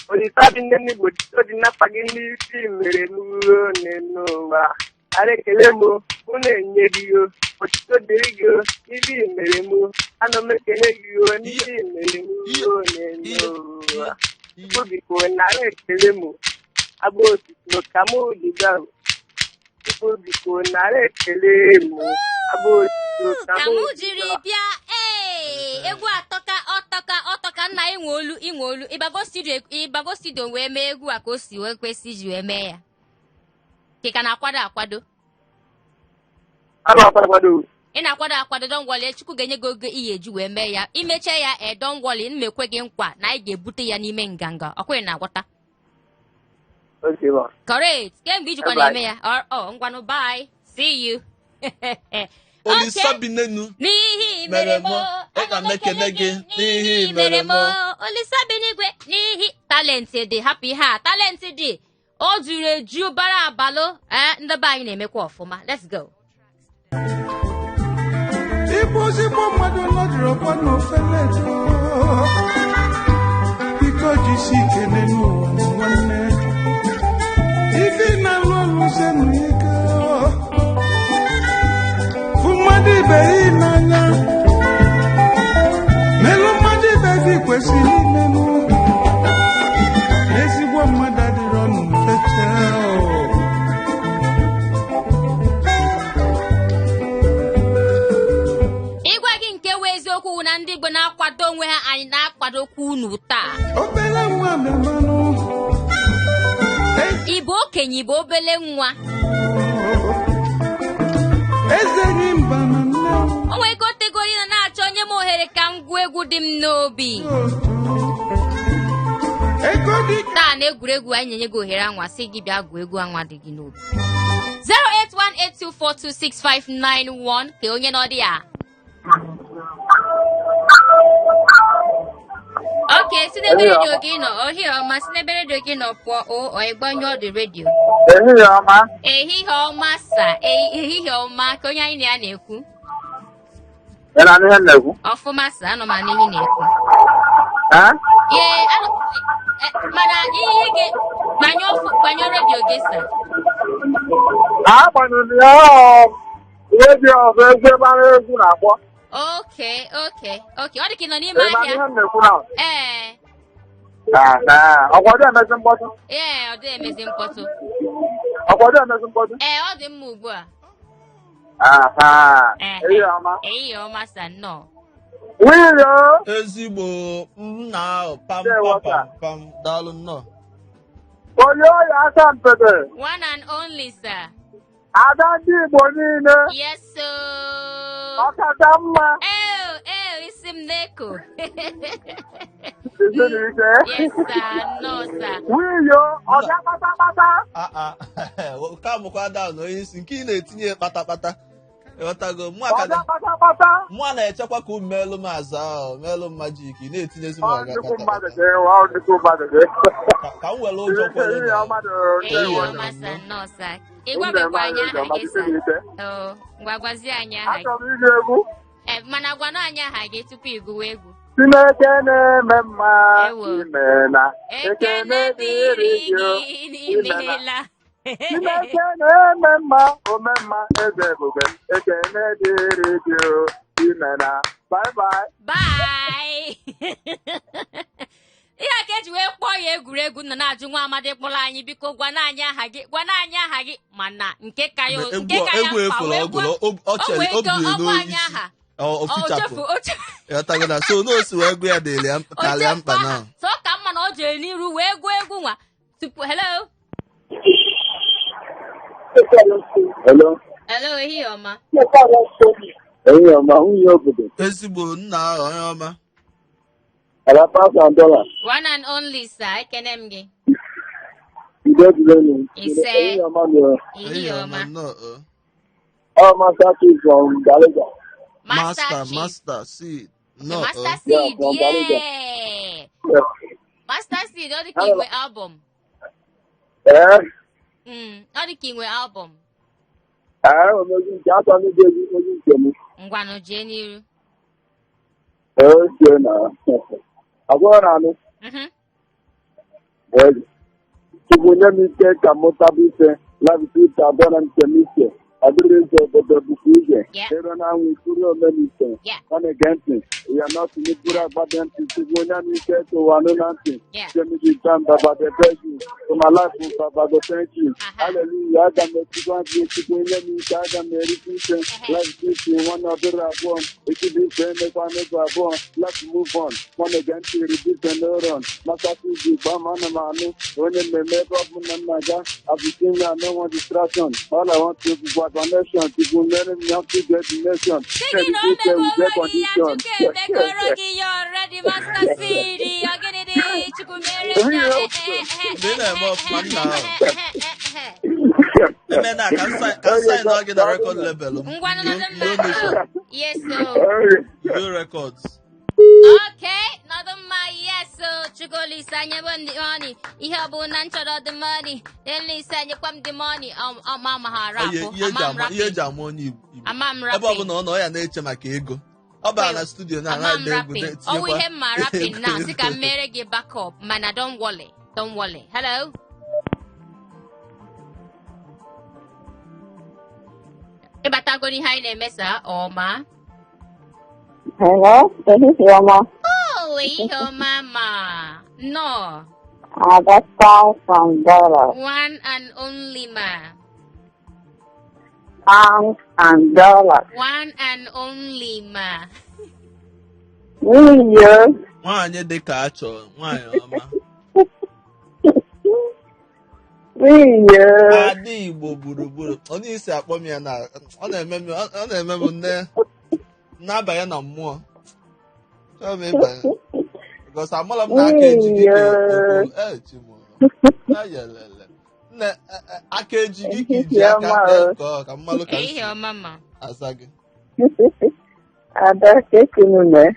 Speaker 9: Olisa dị n'eluigwe otuto dị n'afa gị n'isi mere m uwe n'elu ụwa. Ara ekele m mụ na-enye gị o, otuto dịrị gị o, n'ihi mere m, ana m ekele gị o n'ihi mere m uwe n'elu ụwa. Chukwu biko nara ekele m, abụ otuto ka mụ ji bịa. Chukwu biko nara ekele m, abụ otuto
Speaker 2: ka mụ jiri bịa. Ee, egwu atọka, ọtọka, ọtọka. Nna, inwe olu, inwe olu. Ịbago studio, ịbago studio wee mee egwu a ka o si wee kwesị iji wee mee ya, ka ị ka na-akwado akwado?
Speaker 9: Ana m akwado.
Speaker 2: Ị na-akwado akwado. Don't worry, Chukwu ga-enye gị oge ị ga-eji wee mee ya. Imecha ya, e don't worry, m ekwe gị nkwa na anyị ga-ebute ya n'ime nganga ọkwa ị na-agwọta.
Speaker 9: Okay, ma.
Speaker 2: Correct. Kemgbe ijikwa
Speaker 9: Bye-bye.
Speaker 2: na-eme ya. Ọ ngwanụ, bye, see you.
Speaker 6: Olisa
Speaker 2: Okay.
Speaker 6: bi n'enu
Speaker 2: N'ihi mere
Speaker 6: mere
Speaker 2: m,
Speaker 6: mụ,
Speaker 2: ana
Speaker 6: aga
Speaker 2: m
Speaker 6: m ekele gị n'ihi
Speaker 2: mere
Speaker 6: mere
Speaker 2: m.
Speaker 6: mụ.
Speaker 2: Olisa bi n'igwe, n'ihi talent dị, hapụ ihe a, talent dị, o juru eju bara abalụ. Ee, ndị be anyị na-emekwa ọfụma. Let's go.
Speaker 3: Ịbụ ezigbo mmadụ nọjụrụkwa n'ofele, biko jisi ike n'ụwa nwanne. Ife ị na-alụ ọlụ senu ike, fụ mmadụ ibe ị n'anya, melụ mmadụ ibe gị kwesịrị imenụ ezigbo mmadụ.
Speaker 2: unu taa.
Speaker 3: Obele nwa mmanụ.
Speaker 2: Ị bụ okenye, ị bụ obele nwa,
Speaker 3: Eze enyi mba na nne.
Speaker 2: O nwere ike otego ị nọ na-achọ nye m ohere ka m gụọ egwu dị m n'obi.
Speaker 3: Ego dị
Speaker 2: Taa na egwuregwu anyị na-enye gị ohere anwa, sị gị bịa gụọ egwu anwa dị gị n'obi. 08182426591 ka onye nọ dị ya. Okay, si n'ebe redio gị nọ, ehihie ọma, si n'ebe redio gị nọ pụọ o, ọ ịgbanyụọ dị redio.
Speaker 11: Ehihie ọma.
Speaker 2: Ehihie ọma sir, ehihie ọma, ka onye anyị na ya na-ekwu.
Speaker 11: Ị na-anụ ihe m na-ekwu?
Speaker 2: Ọfụma sir, anọ m anụ ihe ị na-ekwu.
Speaker 11: Eh?
Speaker 2: Ee, mana ihe gị gbanyụọ redio gị sir.
Speaker 11: Agbanyụrụ ya redio bụ egwu ebe ahụ egwu na-akpọ.
Speaker 2: Okay, ọ dị ka ị nọ n'ime
Speaker 11: Ị na-anụ
Speaker 2: ahịa.
Speaker 11: ihe m na-ekwu na?
Speaker 2: Ee.
Speaker 11: Ọkwa ọ dị emezi mkpọtụ?
Speaker 2: Ee, ọ dị emezi mkpọtụ.
Speaker 11: Ọkwa ọ dị emezi mkpọtụ?
Speaker 2: Ee, ọ dị mma ugbu a.
Speaker 11: Aha.
Speaker 2: Ee.
Speaker 11: Ehihie ọma.
Speaker 2: Ehihie ọma sir, nnọọ.
Speaker 11: Nwunye.
Speaker 6: Ezigbo nna ahụ pam
Speaker 11: Ndewo,
Speaker 6: pam
Speaker 11: sir.
Speaker 6: pam pam, daalụ nnọọ.
Speaker 11: Onye ọya aka mpete.
Speaker 2: One and only, sir.
Speaker 11: Ada ndị Igbo niile.
Speaker 2: Yes, sir.
Speaker 11: Ọkacha mma.
Speaker 2: Ee, ee, isi m na-eko.
Speaker 11: Isi n'ike.
Speaker 2: Yes, sir. No, sir.
Speaker 11: Nwunye ọga kpatakpata.
Speaker 6: Ah, ah. Ka mụkwa down onye isi nke ị na-etinye kpatakpata. Ịghọtago? Mụ aka
Speaker 11: Ọga kpatakpata.
Speaker 6: Mụ a na-echekwa ka unu meelụ m aza ahụ, meelụ m majik, ị na-etinyezi m
Speaker 11: Ọ
Speaker 6: ọga
Speaker 11: nnukwu mmadụ
Speaker 6: kpatakpata.
Speaker 11: ka ịwụ, ọ nnukwu mmadụ ka ịwụ.
Speaker 6: Ka m were ụjọ kwere
Speaker 11: Ehihie
Speaker 6: na
Speaker 11: ọma dị,
Speaker 2: Ehihie
Speaker 11: ndewo.
Speaker 2: ọma sir, nnọọ sir. Ị gwabekwa anyị aha gị sir. Oo, ngwa gwazie anyị aha gị.
Speaker 11: Achọrọ m ịgụ egwu.
Speaker 2: Ee, mana gwanụ anyị aha gị tupu ị gụwa egwu.
Speaker 11: Chineke na-eme mma.
Speaker 2: Ewo.
Speaker 11: Imela.
Speaker 2: Ekene dịrị gị n'imela.
Speaker 11: Chineke na-eme mma, ome mma, eze ebube, ekene dịrị gị o, imela. Bye bye.
Speaker 2: Bye. Ihe a ka eji wee kpọọ ya egwuregwu nọ na-ajụ nwa amadi kpọrọ anyị, biko gwana anyị aha gị, gwana anyị aha gị, mana nke ka ya
Speaker 6: Egwu
Speaker 2: nke ka ya
Speaker 6: egwu
Speaker 2: mkpa
Speaker 6: efuru
Speaker 2: wee
Speaker 6: ọgụrụ,
Speaker 2: gwa
Speaker 6: o
Speaker 2: o
Speaker 6: chere
Speaker 2: wee
Speaker 6: o
Speaker 2: go
Speaker 6: biri
Speaker 2: ọ gwa anyị
Speaker 6: n'isi.
Speaker 2: aha.
Speaker 6: Ọ
Speaker 2: O
Speaker 6: fichapụ.
Speaker 2: chefu o chefu
Speaker 6: Ịghọtago na so na o si wee gụ ya dịrị ya
Speaker 2: o
Speaker 6: karịa
Speaker 2: chefu
Speaker 6: mkpa
Speaker 2: aha.
Speaker 6: na.
Speaker 2: So ọ ka mma na ọ jere n'iru wee gụọ egwu nwa tupu. Hello.
Speaker 11: Hello.
Speaker 2: Hello, ehihie ọma.
Speaker 11: Ehihie ọma, nwunye obodo.
Speaker 6: Ezigbo nna ahụ, onye ọma.
Speaker 11: Ala pounds and dollars.
Speaker 2: One and only, sir, ekene m gị.
Speaker 11: Udo dịrị unu.
Speaker 2: Ise.
Speaker 11: Ehihie ọma nụrụ.
Speaker 2: Ehihie ọma.
Speaker 6: Nnọọ.
Speaker 11: Ọ Master Chief from Galiga.
Speaker 2: Master
Speaker 6: Master
Speaker 2: Chief.
Speaker 6: Master Seed. Nnọọ.
Speaker 2: Master
Speaker 11: Yeah,
Speaker 2: Seed.
Speaker 11: from Galiga.
Speaker 2: Yeah, Master Seed, ọ dị ka i nwe album.
Speaker 11: Ee,
Speaker 2: Ọ dị ka i nwe album.
Speaker 11: ee, omezi nke atọ ndị dị egwu egwu nke m.
Speaker 2: Ngwanụ, jee n'iru.
Speaker 11: Ee, ochie na agwọ na anụ. Ee, Chukwu nye m ike ka m taba ife labite abụọ na nke m ike ọ dịrị ụzọ obodo bụkwa ije
Speaker 2: Yeah.
Speaker 11: ero na anwụ ikpuru omenise
Speaker 2: Yeah.
Speaker 11: ọ na-ege ntị ya nọtụ n'ikpuru agbada ntị. Chukwu nye m ike tụwa anụ na ntị.
Speaker 2: Yeah.
Speaker 11: Jemiji tam baba the beg you for my life, oh, baba go thank you.
Speaker 2: Aha.
Speaker 11: Hallelujah. Aga m etikwa gị. Chukwu nye m ike, aga m erite ike life isi nwanne ọdịrị abụọ echibi ife emekwa n'ego abụọ. Let's move on. Ọ na-ege ntị reduce no run. Master TV gba ma ana m anụ onye mmemme ebe ọ bụla m na-aga abụchi na no one distraction. All I want to bụ connection. Chukwu mere m ya to get the nation.
Speaker 2: Sị gị na o
Speaker 11: Erite ike with
Speaker 2: megoro gị ya.
Speaker 11: condition.
Speaker 2: Chukwu emegoro gị ya already, Master Seed. Ọ gịnị dị Chukwu mere m ya?
Speaker 6: Mgbe ị na-eme ọfụma nna ahụ. Eme na ka m sign nọ gị na record label m.
Speaker 2: Ngwanụ, nọdụ mma.
Speaker 6: Yo Nation.
Speaker 2: Yes o.
Speaker 6: Yo Records.
Speaker 2: Okay, nọdụ mma. Yes o. Chukwu Olisa nyebe m the money, ihe ọ bụ na m chọrọ the money. Olisa nyekwa m the money. Ọma ma ha
Speaker 6: Ihe
Speaker 2: rapụ
Speaker 6: ihe eji
Speaker 2: ama m
Speaker 6: ama ihe eji
Speaker 2: rapping.
Speaker 6: ama onye Igbo. Igbo.
Speaker 2: Ama m
Speaker 6: Ebe ọ
Speaker 2: rapping.
Speaker 6: bụla ọ nọ, ọ ya na-eche maka ego. Ọ bara na studio na
Speaker 2: Ama m
Speaker 6: na-ede egwu
Speaker 2: rapping.
Speaker 6: na-etinyekwa
Speaker 2: Ọwụ ihe mma rapping
Speaker 6: ego.
Speaker 2: na sị ka m mere gị backup, mana don't worry, don't worry. Hello, ịbatago n'ihe anyị na-eme sa ọma.
Speaker 12: Hello, ehihie ọma.
Speaker 2: Oh, ehihie ọma ma nnọọ.
Speaker 12: Ada pounds and dollars.
Speaker 2: One and only ma.
Speaker 12: Pounds and dollars.
Speaker 2: One and only ma.
Speaker 12: Nwunye.
Speaker 6: Nwaanyị dị ka a chọrọ, nwaanyị ọma.
Speaker 12: Iyo.
Speaker 6: Ada Igbo gburugburu. Onye isi akpọ m ya na ọ na-eme m ọ na-eme m nne na-abanye na mmụọ. Chọọ m ịbanye. Because amala m na aka eji gị ka ekwu. Eh, Chimo. Ayelele. Nne, aka eji gị ka iji aka
Speaker 12: Ehihie ọma o.
Speaker 6: ka ọ ka mmalụ ka m si
Speaker 2: Ehihie ọma ma.
Speaker 6: aza gị.
Speaker 12: Ada ka ekunu mee.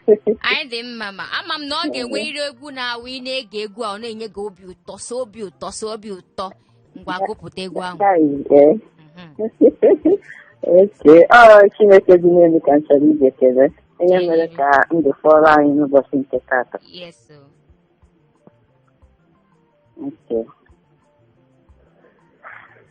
Speaker 2: Anyị dị mma ma ama m na ọ ga-enwerịrị egwu na-awụ ị na-ege egwu a ọ na-enye gị obi ụtọ so obi ụtọ so obi ụtọ ngwa gụpụta egwu ahụ.
Speaker 12: Kai, eh. Okay. Ọ Chineke dị n'elu ka m chọrọ iji ekele. Onye mere ka ndụ fọrọ anyị n'ụbọchị nke taata.
Speaker 2: Yes. o.
Speaker 12: Okay.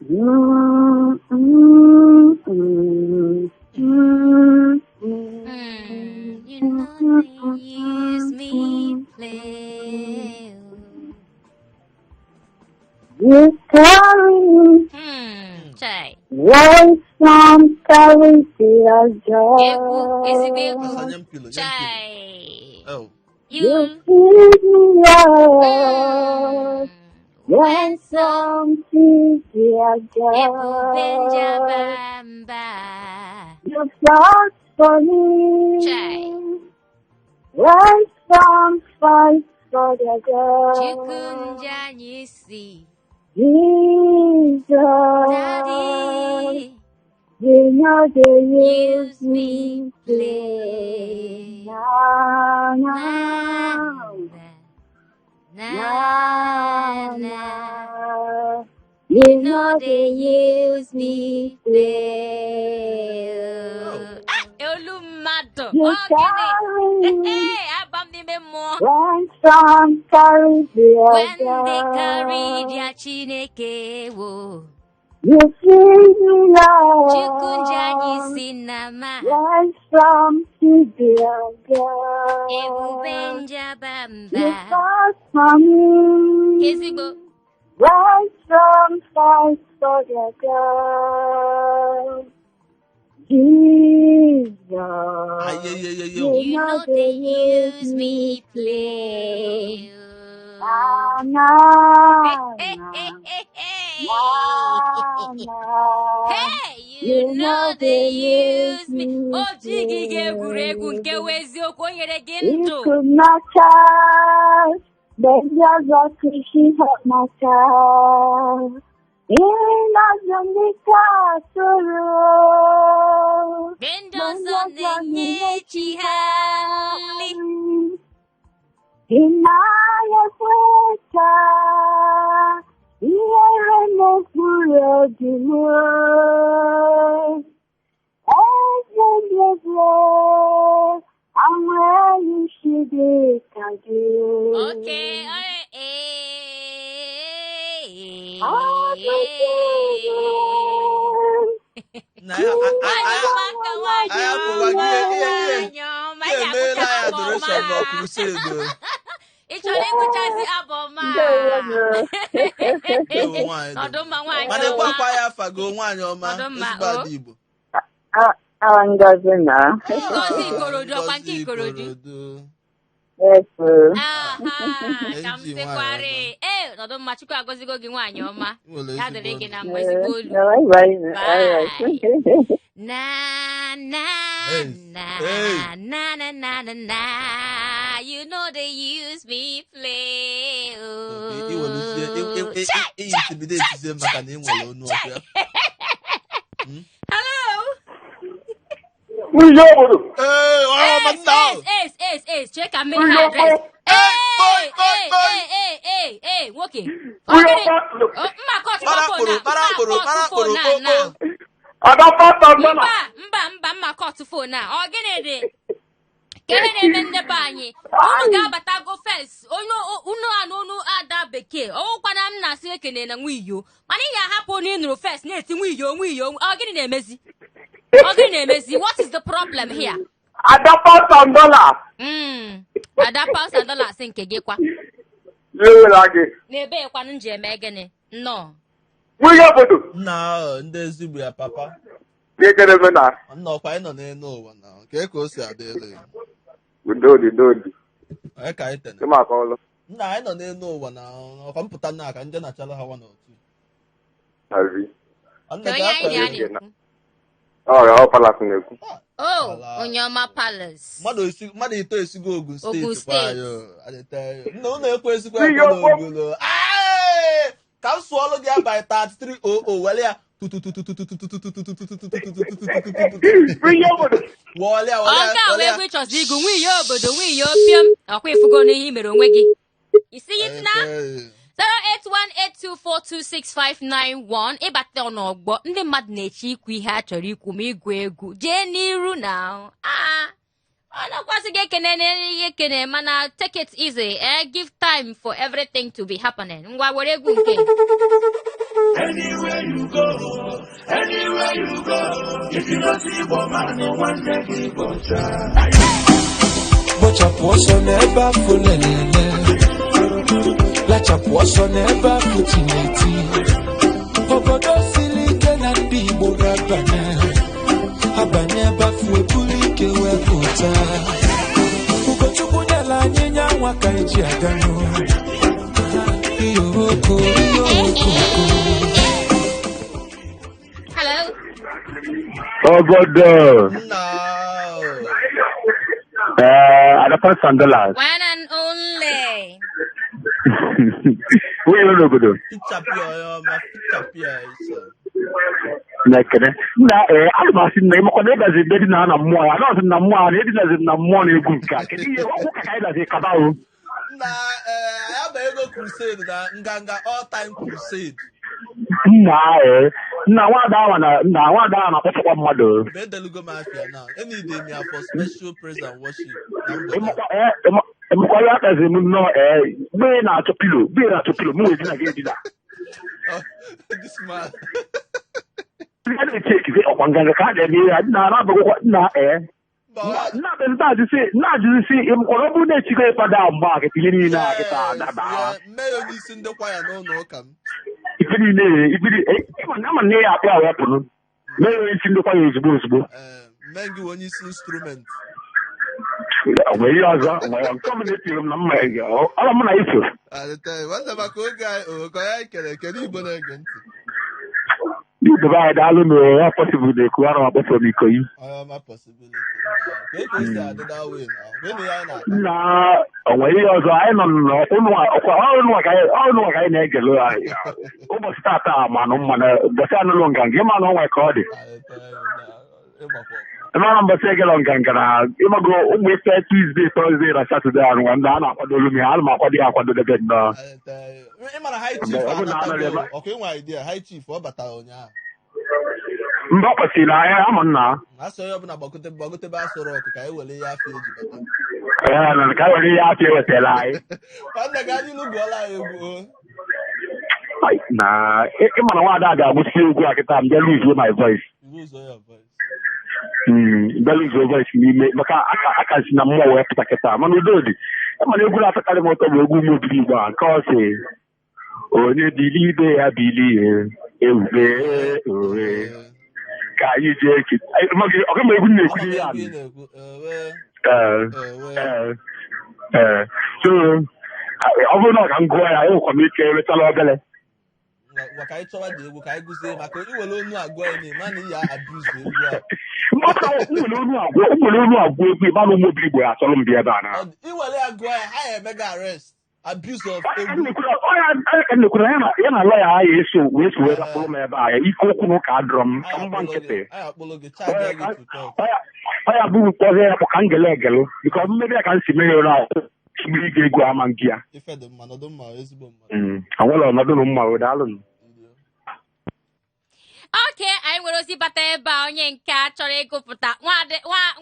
Speaker 12: Mm, mm, mm, mm,
Speaker 2: Mm, you know they use me play.
Speaker 12: You carry me
Speaker 2: Chai.
Speaker 12: When some carry their
Speaker 2: Egwu, ezigbo egwu.
Speaker 6: Asa nye m pilo, nye m pilo.
Speaker 2: Chai.
Speaker 6: Oh.
Speaker 2: You
Speaker 12: You feed me up when some see their
Speaker 2: Ebube
Speaker 12: joy.
Speaker 2: njaba mba.
Speaker 12: You fought for me.
Speaker 2: Chai.
Speaker 12: When some fight for their
Speaker 2: Chukwu
Speaker 12: girl.
Speaker 2: nje anyị si.
Speaker 12: Jesus,
Speaker 2: Daddy,
Speaker 12: you know they
Speaker 2: use
Speaker 12: use
Speaker 2: me
Speaker 12: me
Speaker 2: play.
Speaker 12: play. Na, na,
Speaker 2: Na,
Speaker 12: na,
Speaker 2: na, na.
Speaker 12: na.
Speaker 2: You
Speaker 12: You
Speaker 2: know
Speaker 12: know
Speaker 2: they use me play. Ah, olu mmadụ.
Speaker 12: You
Speaker 2: Ọ gịnị?
Speaker 12: carry me
Speaker 2: Ee, aba m n'ime mmụọ.
Speaker 12: when some carry their
Speaker 2: When they carry
Speaker 12: girl.
Speaker 2: their Chineke wo.
Speaker 12: You feed me
Speaker 2: Chukwu nje anyị
Speaker 12: up
Speaker 2: si na ma.
Speaker 12: when some see their
Speaker 2: Ebube
Speaker 12: girl.
Speaker 2: njaba
Speaker 12: You
Speaker 2: mba.
Speaker 12: fought for me.
Speaker 2: Ezigbo.
Speaker 12: When some fight for their girl. Jesus,
Speaker 6: Ayeyeyeye.
Speaker 12: you
Speaker 2: You
Speaker 12: know
Speaker 2: know
Speaker 12: they
Speaker 2: they
Speaker 12: use
Speaker 2: use
Speaker 12: me
Speaker 2: me
Speaker 12: play.
Speaker 2: play.
Speaker 12: Na, na, na, na, na.
Speaker 2: Hey, you
Speaker 12: You
Speaker 2: know
Speaker 12: know
Speaker 2: they
Speaker 12: they
Speaker 2: use
Speaker 12: use
Speaker 2: me.
Speaker 12: me
Speaker 2: O ji gị ga-egwuregwu nke wụ eziokwu o nyere gị
Speaker 12: You
Speaker 2: ndụ.
Speaker 12: could not charge, but just a cushion help my child. In a zombie castle,
Speaker 2: Mgbe ndị ọzọ na-enye chi ha nri.
Speaker 12: Ị naghị ekwe ka ihere n'okpuru obi m. Eze ndị eze, anweghị isi dị ka gị.
Speaker 2: Okay, alright.
Speaker 12: Ọ bụ Chineke.
Speaker 6: Na ya
Speaker 2: Nwaanyị ọma ka nwaanyị
Speaker 6: anyị apụwa gị ihe ihe
Speaker 2: nwaanyị ọma, ị
Speaker 6: emeela
Speaker 2: ga-agụcha
Speaker 6: ya
Speaker 2: abụ ọma.
Speaker 6: adoration ma crusade o.
Speaker 2: Ị chọrọ ịgụchazi abụ ọma?
Speaker 12: Ndewo.
Speaker 6: Ewo nwaanyị dị.
Speaker 2: Nọdụ mma nwaanyị
Speaker 6: Mana
Speaker 2: ọma.
Speaker 6: ịgbakwa ya afa gị nwaanyị ọma
Speaker 2: Nọdụ mma,
Speaker 6: ezigbo
Speaker 2: o.
Speaker 6: ada Igbo.
Speaker 12: Awa Ngozi na.
Speaker 2: Ngozi Ikorodu, ọkwa nke
Speaker 6: Ngozi
Speaker 2: Ikorodu.
Speaker 6: Ikorodu.
Speaker 12: Yes. o.
Speaker 2: Aha, ka m
Speaker 6: Enji
Speaker 2: sịkwarị.
Speaker 6: nwaanyị
Speaker 2: Ee, nọdụ mma, Chukwu agọzigo gị nwaanyị ọma.
Speaker 6: ọma. Ị nwere
Speaker 2: Ya
Speaker 6: ezigbo
Speaker 2: dịrị gị
Speaker 6: olu.
Speaker 2: na mma, ezigbo olu.
Speaker 12: No, bye bye. All right.
Speaker 2: Bye. Na na
Speaker 6: Hey,
Speaker 2: na
Speaker 6: hey.
Speaker 2: na na na na na. You know they use me play.
Speaker 6: Okay, ị weluzie
Speaker 2: Oh. Chai,
Speaker 6: ị
Speaker 2: chai,
Speaker 6: intimidate
Speaker 2: chai,
Speaker 6: zie maka na ị nwere onu
Speaker 2: chai.
Speaker 6: ọkụ ya.
Speaker 2: Hello.
Speaker 10: Nwunye obodo.
Speaker 6: Ee, ọ ma
Speaker 2: Ace,
Speaker 6: nna ahụ.
Speaker 2: ace, ace, ace, ace. Chee ka mmiri ha address.
Speaker 6: Hey, boy,
Speaker 2: Ee,
Speaker 6: boy,
Speaker 2: ee,
Speaker 6: boy.
Speaker 2: ee, ee, ee, nwoke. Ọ
Speaker 10: Nwunye
Speaker 2: gịnị?
Speaker 10: ọkpa.
Speaker 2: Oh, mma kọtụ
Speaker 6: Kpara
Speaker 2: phone
Speaker 6: kpụrụ,
Speaker 2: a,
Speaker 6: kpara
Speaker 2: mma
Speaker 6: kpụrụ, kpara
Speaker 2: kọtụ
Speaker 6: kpụrụ,
Speaker 2: phone a now.
Speaker 6: kpoo kpoo.
Speaker 10: Ada pasta ndọla.
Speaker 2: Mba, mba, mba, mma kọtụ phone a. Ọ gịnị dị? Ka ihe na-eme ndị be anyị unu ga-abatago first onye unu anụ unu ada bekee ọwụkwana m na-asị ekene na nwiyo mana ị ga-ahapụ onye ị nụrụ first na-eti nwiyo nwiyo. Ọ gịnị na-emezi? Ọ gịnị na-emezi? What is the problem here?
Speaker 10: Ada pasta ndọla.
Speaker 2: Ada pounds and dollars nke gị kwa.
Speaker 10: Lewela gị.
Speaker 2: N'ebe kwanụ m ji eme gịnị nnọọ?
Speaker 10: Nwunye obodo.
Speaker 6: Nna ahụ, ndị ezigbo ya papa.
Speaker 10: Ga-ekere m na.
Speaker 6: Nna ọkwa anyị nọ n'elu ụwa na nke ka o si adị elu.
Speaker 10: Ndodi ndodi.
Speaker 6: Onye ka anyị tene?
Speaker 10: Ịma aka ọlụ.
Speaker 6: Nna, anyị nọ n'elu ụwa na ọkwa mpụta nna ka nje na-achala ha one or two.
Speaker 10: Hazi.
Speaker 6: Nna,
Speaker 2: Ka onye anyị
Speaker 6: gaa
Speaker 2: na-ekwu.
Speaker 10: Ọ ya ọ Palace na-ekwu.
Speaker 2: Oh, onye ọma Palace.
Speaker 6: Mmadụ ito esigo Ogun Steeti
Speaker 2: Ogun
Speaker 6: kwa
Speaker 2: Steeti.
Speaker 6: anyị o. I tell you. Nna, unu ekwe esikwa ekwe n'Ogun o. Aye! Ka m sụọlụ gị abalị 3300 were ya wọlịa
Speaker 2: Ọ
Speaker 6: wọlịa
Speaker 2: nke a wee
Speaker 6: wọlịa.
Speaker 2: egwu ịchọzi ịgụ nwunye obodo nwunye opium ọkwa ịfụgo n'ihe i mere onwe gị isi gị na 08182426591 ịbata n'ọgbọ ndị mmadụ na-eche ikwu ihe a chọrọ ikwu ma ịgụ egwu jee n'iru na ọ nakwasị gị ekene na ihe ekene, mana take it easy, give time for everything to be happening. Ngwa, were egwu nke
Speaker 3: Anywhere you go, anywhere you go, if you no see Igbo man, nwanne gị bọcha.
Speaker 13: Gbọchapụ ọsọ n'ebe afọ lelele, lachapụ ọsọ n'ebe afọ tineti. Obodo siri ike na ndị Igbo ga-abanye abanye ebe afọ eburu ike wee pụta. Ugochukwu nyere anyị nya nwa ka eji aga n'ụlọ. Iyoko, iyoko.
Speaker 2: Hello.
Speaker 14: Obodo.
Speaker 6: Nna.
Speaker 14: Ee, Adapa Sandolas.
Speaker 2: One and only.
Speaker 14: Nwunye nọ n'obodo.
Speaker 6: Pichapụ ya, onye ọma, pichapụ ya ịsọ.
Speaker 14: Na-ekene. Nna, ee, ana m asị nna, ịmakwa na ịgazi ebe dị na na mmụọ ya. Anọzi m na mmụọ a, na edinazi m na mmụọ na-egwu nke a. Kedu ihe ọgwụ ka anyị gazi kaba o?
Speaker 6: Nna, ee, anyị abanyego crusade na nganga all time crusade.
Speaker 14: Nna, ee, nna, nwaada ahụ na nna nwaada ahụ na-akpọpụkwa mmadụ.
Speaker 6: Mgbe edelugo m afịa na enide m ya for special praise and worship na mgbede.
Speaker 14: Ịmakwa, ee, ịmakwa ihe akazi m nnọọ, ee, mgbe ị na-achọ pillow, mgbe ị na-achọ pillow, mụ wee dina gị edina.
Speaker 6: This man.
Speaker 14: Ihe na-eche ekize ọkwa nganga ka a ga-eme ya nna na-abụghịkwa nna, ee. Nna be na-ajụzi sị, ịmakwara ọ bụrụ na echigo ịkwado ahụ mgbe a kịta ihe niile a kịta adaba.
Speaker 6: Mee ya onye isi ndị kwaya n'ụlọ ụka m.
Speaker 14: Ife niile ife niile ama nne ya akpịa wee pụrụ mee ya onye isi ndị kwaya ozugbo ozugbo.
Speaker 6: Mee gị onye isi instrument.
Speaker 14: O nwere ihe ọzọ, o nwere nke ọbụla etiri m na mma ya ọla mụ na iso.
Speaker 6: Alịta nwanne, maka oge anyị o ka ya kere kere Igbo na-ege ntị.
Speaker 14: Ndị Igbo be anyị, daalụ na ya Possible na-ekwu ara akpọfọ m Ikoyi.
Speaker 6: Onye ọma Possibility. Ka e ka o si adị that way na gịnị ya anyị na-ata.
Speaker 14: Nna, o nwere ihe ọzọ, anyị nọ n'ọkwa ọnụ ka anyị na-egelu anyị ụbọchị taata manụ mma na ụbọchị anụlụ nganga ịma na onwe ka ọ dị.
Speaker 6: Alịta ịgbakwa.
Speaker 14: Ịmara mbọchị egelo nganga na ịmago ụmụ ife Tuesday, Thursday na Saturday ahụ nwa ndị a na-akwadolu m ya, ana m akwado ya akwado debe nnọọ.
Speaker 6: Alịta ịmara high chief
Speaker 14: Ọ bụ na
Speaker 6: anatago
Speaker 14: anọghị ebe-
Speaker 6: ọkwa ịnwe idea high chief ọ batara ụnyaahụ.
Speaker 14: Mgbe ọ kwesịrị na ahịa ama nna.
Speaker 6: Asị onye ọbụla gbagote gbagotebe Aso Rock ka anyị were ihe afọ eji bata.
Speaker 14: Ee, na ka were ihe afọ ewetara anyị.
Speaker 6: Nwanne, gaa n'ilu gụọla anyị egwu o.
Speaker 14: Ai, na ịma na nwaada ga-agụsi egwu a kịta m bịa lose my voice.
Speaker 6: Lose your voice.
Speaker 14: Bịa lose voice n'ime maka aka aka si na mmụọ wee pụta kịta, mana udo dị. Ịma na egwu na-atọkarị m ụtọ bụ egwu ụmụ obili Igbo a nke ọ sị onye bili ibe ya bilie ewube owe ka anyị jee ọga m egwu m na-ekwu
Speaker 6: Ama m
Speaker 14: ihe a.
Speaker 6: egwu ị na-ekwu ewe.
Speaker 14: Ee.
Speaker 6: Ewe.
Speaker 14: Ee, so ọ bụrụ na ọ ka m gụọ ya, enwekwa m ike retala obere.
Speaker 6: Ngwa, ka anyị chọwa dị egwu ka anyị gụzie maka iwere onu agụ ya na ma na iya abuse egwu a.
Speaker 14: M nwere onu agụ egwu ịma na ụmụ obili Igbo ya achọrọ m bịa ebe a na.
Speaker 6: Iwere ya gụọ ya, ha ya eme gị arrest, abuse of egwu.
Speaker 14: Ọ ya ka m na-ekwu na ya na lọya ya eso wee so wee rapụrụ m ebe a ya ike okwu na ụka adọrọ m ka m gba nkịtị.
Speaker 6: Anyị akpụlụ gị charge gị to court.
Speaker 14: Ọ ya bụ mkpọzi ya bụ ka m gele egelu bika mmebi ya ka m si meghere ahụ mgbe ige egwu ama nke ya.
Speaker 6: Ife dị mma, nọdụ mma, ezigbo mmadụ.
Speaker 14: Onwere ọnọdụ na mma, daalụ.
Speaker 2: Oke anyị nwere ozi bata ebe a, onye nke a chọrọ ịgụpụta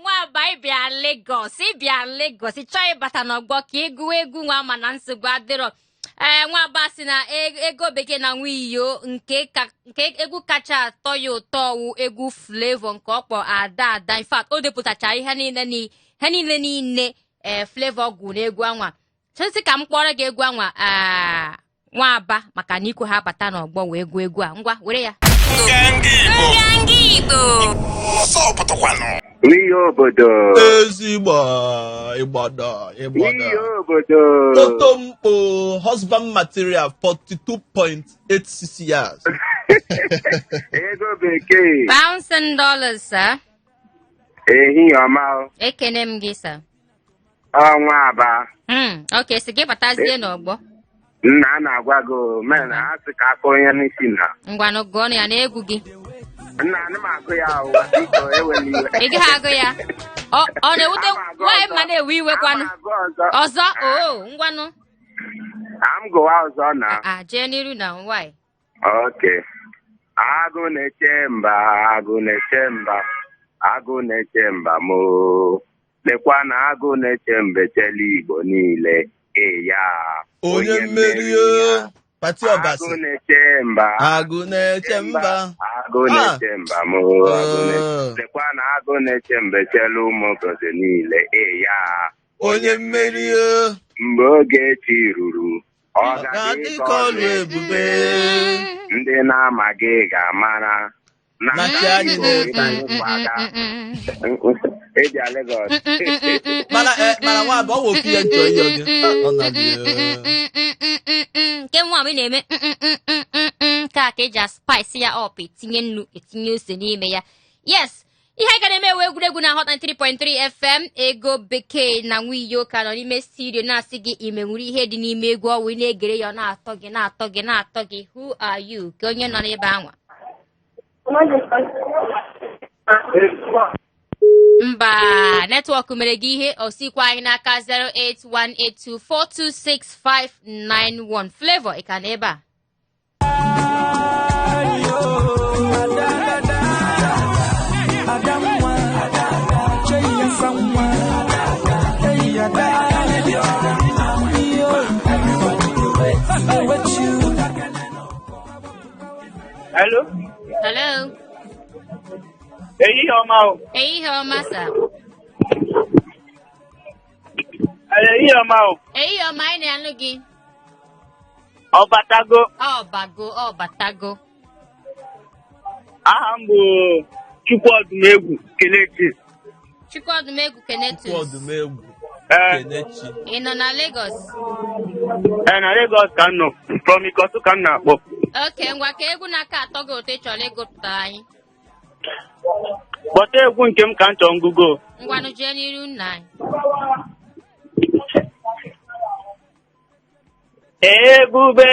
Speaker 2: nwaba ịbịa Lagos, ịbịa Lagos, ị chọọ ịbata n'ọgbọ ka ịgụwa egwu nwa, mana nsogbu adịrọ. Ee, nwaba si na ego bekee na nwa iyo nke egwu kacha atọ ya ụtọ wụ egwu Flavour nke ọ kpọ Ada Ada. In fact, o depụtacha ihe niile ihe niile niile ee Flavour gwụ n'egwu anwa. Chesi ka m kpọrọ gị egwu anwa, ee, nwaba, maka na ikwe ha bata n'ọgbọ wee gụọ egwu a. Ngwa, were ya.
Speaker 15: Nganga Igbo.
Speaker 2: Nganga Igbo.
Speaker 15: Ọsọ pụtakwanụ. N'ihe obodo.
Speaker 6: Ezigbo ịgbada ịgbada.
Speaker 15: N'ihe obodo.
Speaker 6: Totomkpo husband material 42.86 years.
Speaker 15: Ego bekee.
Speaker 2: Pounds and dollars, sir.
Speaker 15: Ehihie ọma o.
Speaker 2: Ekene m gị, sir.
Speaker 15: Ọnwa aba.
Speaker 2: Okay, sị gị batazie n'ọgbọ.
Speaker 15: Nna a na-agwa gị o, men a sị ka akụ onye n'isi na.
Speaker 2: Ngwanụ gụọnụ ya n'egwu gị.
Speaker 15: Nna ana m agụ ya o, biko ewela iwe.
Speaker 2: Ị gaghị agụ ya. Ọ na-ewute nwaanyị ma na-ewe iwe kwanụ. Ọzọ oo ngwanụ.
Speaker 15: Ka m gụwa ọzọ na.
Speaker 2: A jee n'iru na nwaanyị.
Speaker 15: Okay. Agụ na-eche mba, agụ na-eche mba, agụ na-eche mba mo. Lekwa na agụ na-eche mba echela Igbo niile. Ee ya.
Speaker 6: Onye mmeri o. Pati Ọbasi.
Speaker 15: Agụ na-eche mba.
Speaker 6: Agụ na-eche mba.
Speaker 15: Agụ na-eche mba mo. Agụ na-eche. Lekwa na agụ na-eche mba echela ụmụ obodo niile. Ee ya.
Speaker 6: Onye mmeri o.
Speaker 15: Mgbe oge chi ruru, ọ ga-adị
Speaker 6: Ga-adị
Speaker 15: ka
Speaker 6: ka
Speaker 15: ọlụ
Speaker 6: ọlụ ebube.
Speaker 15: Ndị na-amaghị ga-amara
Speaker 6: Na chi anyị na-efe.
Speaker 15: Eji Lagos.
Speaker 6: Mana mana nwa abụ ọ wụ ofu ihe nchọ ihe gị. Ọ na-adị.
Speaker 2: Nke nwa m na-eme nke a ka eji aspice ya up, etinye nnu, etinye ose n'ime ya. Yes, ihe anyị ga na-eme ewu egwuregwu na Hot 93.3 FM. Ego Bekee na Nwiyo ka nọ n'ime studio na-asị gị imenwuru ihe dị n'ime egwu ọwụ ị na-egere ya, ọ na-atọ gị na-atọ gị na-atọ gị. Who are you? Ka onye nọ n'ebe anwa. Mba, netwọk mere gị ihe osikwa anyị n'aka 08182426591. Flavor, ị ka nọ ebe a?
Speaker 16: Hello.
Speaker 2: Hello.
Speaker 16: Ehihie ọma o.
Speaker 2: Ehihie ọma, sir.
Speaker 16: Ehihie ọma o.
Speaker 2: Ehihie ọma, anyị na-anụ gị.
Speaker 16: Ọ batago.
Speaker 2: Ọ bago, ọ batago.
Speaker 16: Aha m bụ Chukwuọdụmegwu Kelechi.
Speaker 2: Chukwuọdụmegwu Kenetus.
Speaker 6: Chukwuọdụmegwu Kenechi.
Speaker 2: Ị nọ na Lagos?
Speaker 16: Ee, na Lagos ka m nọ. From Ikotu ka m na-akpọ.
Speaker 2: Okay, ngwa ka egwu na-aka atọ gị ụtọ ị chọrọ ịgụpụta anyị.
Speaker 16: Kpọta egwu nke m ka m chọọ ngụgo.
Speaker 2: Ngwanụ jee n'iru nna anyị.
Speaker 16: Ebube.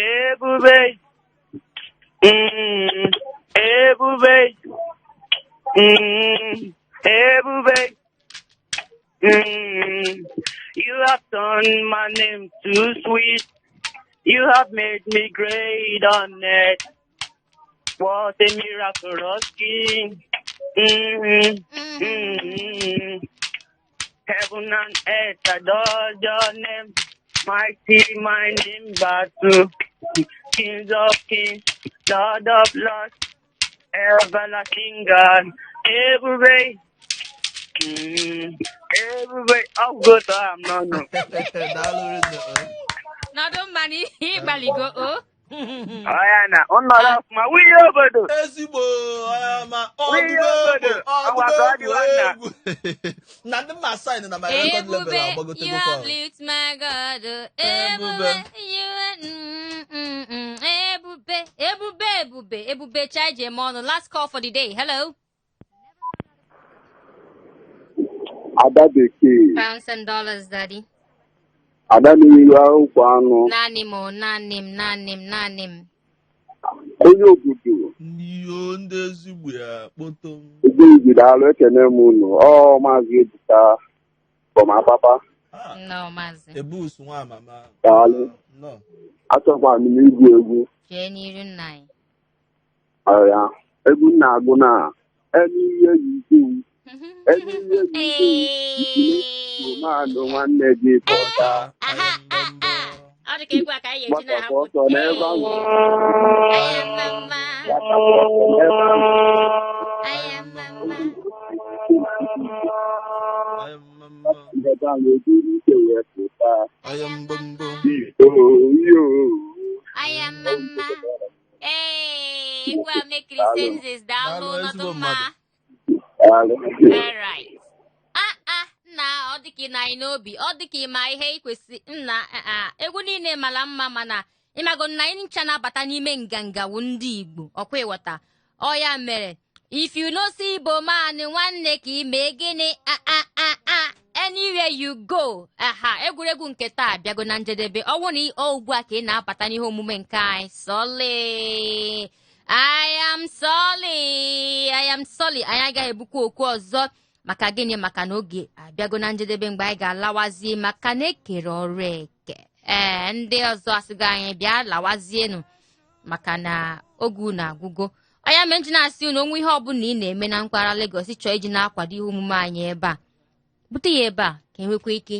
Speaker 16: Ebube. Ebube. Ebube. You have turned my name to sweet. You have made me great on earth. What a miraculous king. Heaven and earth adore your name. Mighty, my name battle. Kings of kings, Lord of lords, everlasting God. Every every oh good I'm no no.
Speaker 2: Nọdụ mma na ịgbaligo o.
Speaker 16: Ọya na ụnọrọ ọfụma nwunye obodo.
Speaker 6: Ezigbo ọma
Speaker 16: Nwunye obodo
Speaker 6: ọdụgo egwu. Na ndị mma sign na my record label
Speaker 2: Ebube, you
Speaker 6: agbagotego
Speaker 2: have
Speaker 6: kwa.
Speaker 2: lived my God. Ebube, you ebube, ebube, ebube, ebube, charge him on. Last call for the day. Hello.
Speaker 11: Ada Bekee,
Speaker 2: Pounds and dollars, daddy.
Speaker 11: Ada n'iru akwụkwọ anụ,
Speaker 2: Naanị m, o, naanị m, naanị m, naanị m.
Speaker 11: onye obodo
Speaker 6: Ndị ndị ezigbo ya kpọtọ m.
Speaker 11: Egbeigwe alụ ekene m unu, ọ Maazị Ebuka from Apapa,
Speaker 2: No, maazị.
Speaker 6: Ebus nwa mama.
Speaker 11: daalụ,
Speaker 6: No.
Speaker 11: achọkwa m igwu egwu,
Speaker 2: Jee n'iru nna anyị.
Speaker 11: ọya, egwu m na-agụ na elu ihe yi elu ihe yi manụ nwanne gị pụta,
Speaker 2: Ọ dị ka egwu a ka anyị ga-eji
Speaker 11: gbakọta
Speaker 2: na-ahapụ.
Speaker 11: ọsọ n'ebe ahụ,
Speaker 2: Ayamama,
Speaker 11: gbakọta ọsọ n'ebe ahụ.
Speaker 2: ayamama.
Speaker 11: Ndebe ahụ eburu ike wee pụta.
Speaker 6: Ayambombo.
Speaker 11: Iyo, iyo.
Speaker 2: Ayamama. Ee. Ekwueme Christenses, daalụ.
Speaker 6: Daalụ,
Speaker 2: Nọdụ
Speaker 6: ezigbo
Speaker 2: mma.
Speaker 6: mmadụ.
Speaker 11: Daalụ.
Speaker 2: Alright. Ah ah, nna, ọ dị ka ị na anyị n'obi, ọ dị ka ị ma ihe ị kwesị. Nna, ah, ah, egwu niile mara mma, mana ịmago na anyị ncha na-abata n'ime nganga wụ ndị Igbo, ọkwa ịghọta? Ọ ya mere, if you no see Igbo man, nwanne, ka ime gịnị? Ah ah ah ah, anywhere you go. Aha, egwuregwu nke taa abịago na njedebe. Ọ bụrụ na ọ ugbu a ka ị na-abata n'ihe omume nke anyị, sorry, I am sorry, I am sorry, anyị agaghị ebukwa okwu ọzọ. Maka gịnị? Maka na oge abịago na njedebe mgbe anyị ga-alawazie, maka na ekere ọrụ eke. Ee, ndị ọzọ asịgo anyị bịa lawazienụ, maka na oge unu agwụgo. Onye mere nji na-asị unu, onwe ihe ọbụla ị na-eme na mpaghara Lagos chọọ iji na-akwado ihe omume anyị ebe a, bute ya ebe a ka enwekwa ike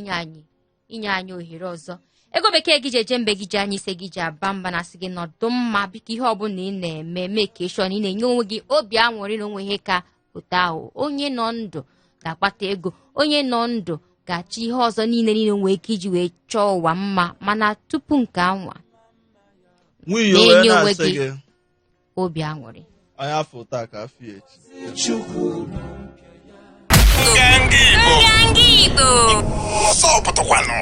Speaker 2: inye anyị ohere ọzọ. Ego bekee gị ji eje mbe, gị ji anya ise, gị ji aba mba, na-asị gị nọdụ mma. Biko, ihe ọbụla ị na-eme, mee ka ịshọ na ị na-enye onwe gị obi aṅụrị na onwe ihe ka otu ahụ. Onye nọ ndụ ga-akpata ego, onye nọ ndụ ga-achọ ihe ọzọ niile niile nwee ike iji wee chọọ ụwa mma, mana tupu nke anwa
Speaker 6: Nwunye wee
Speaker 2: na-enye onwe
Speaker 6: na-asị
Speaker 2: gị
Speaker 6: gị
Speaker 2: obi aṅụrị.
Speaker 6: Onye afọ taa ka afọ ya echi.
Speaker 13: Chukwu.
Speaker 2: Nganga Igbo.
Speaker 5: Ọsọ pụtakwanụ.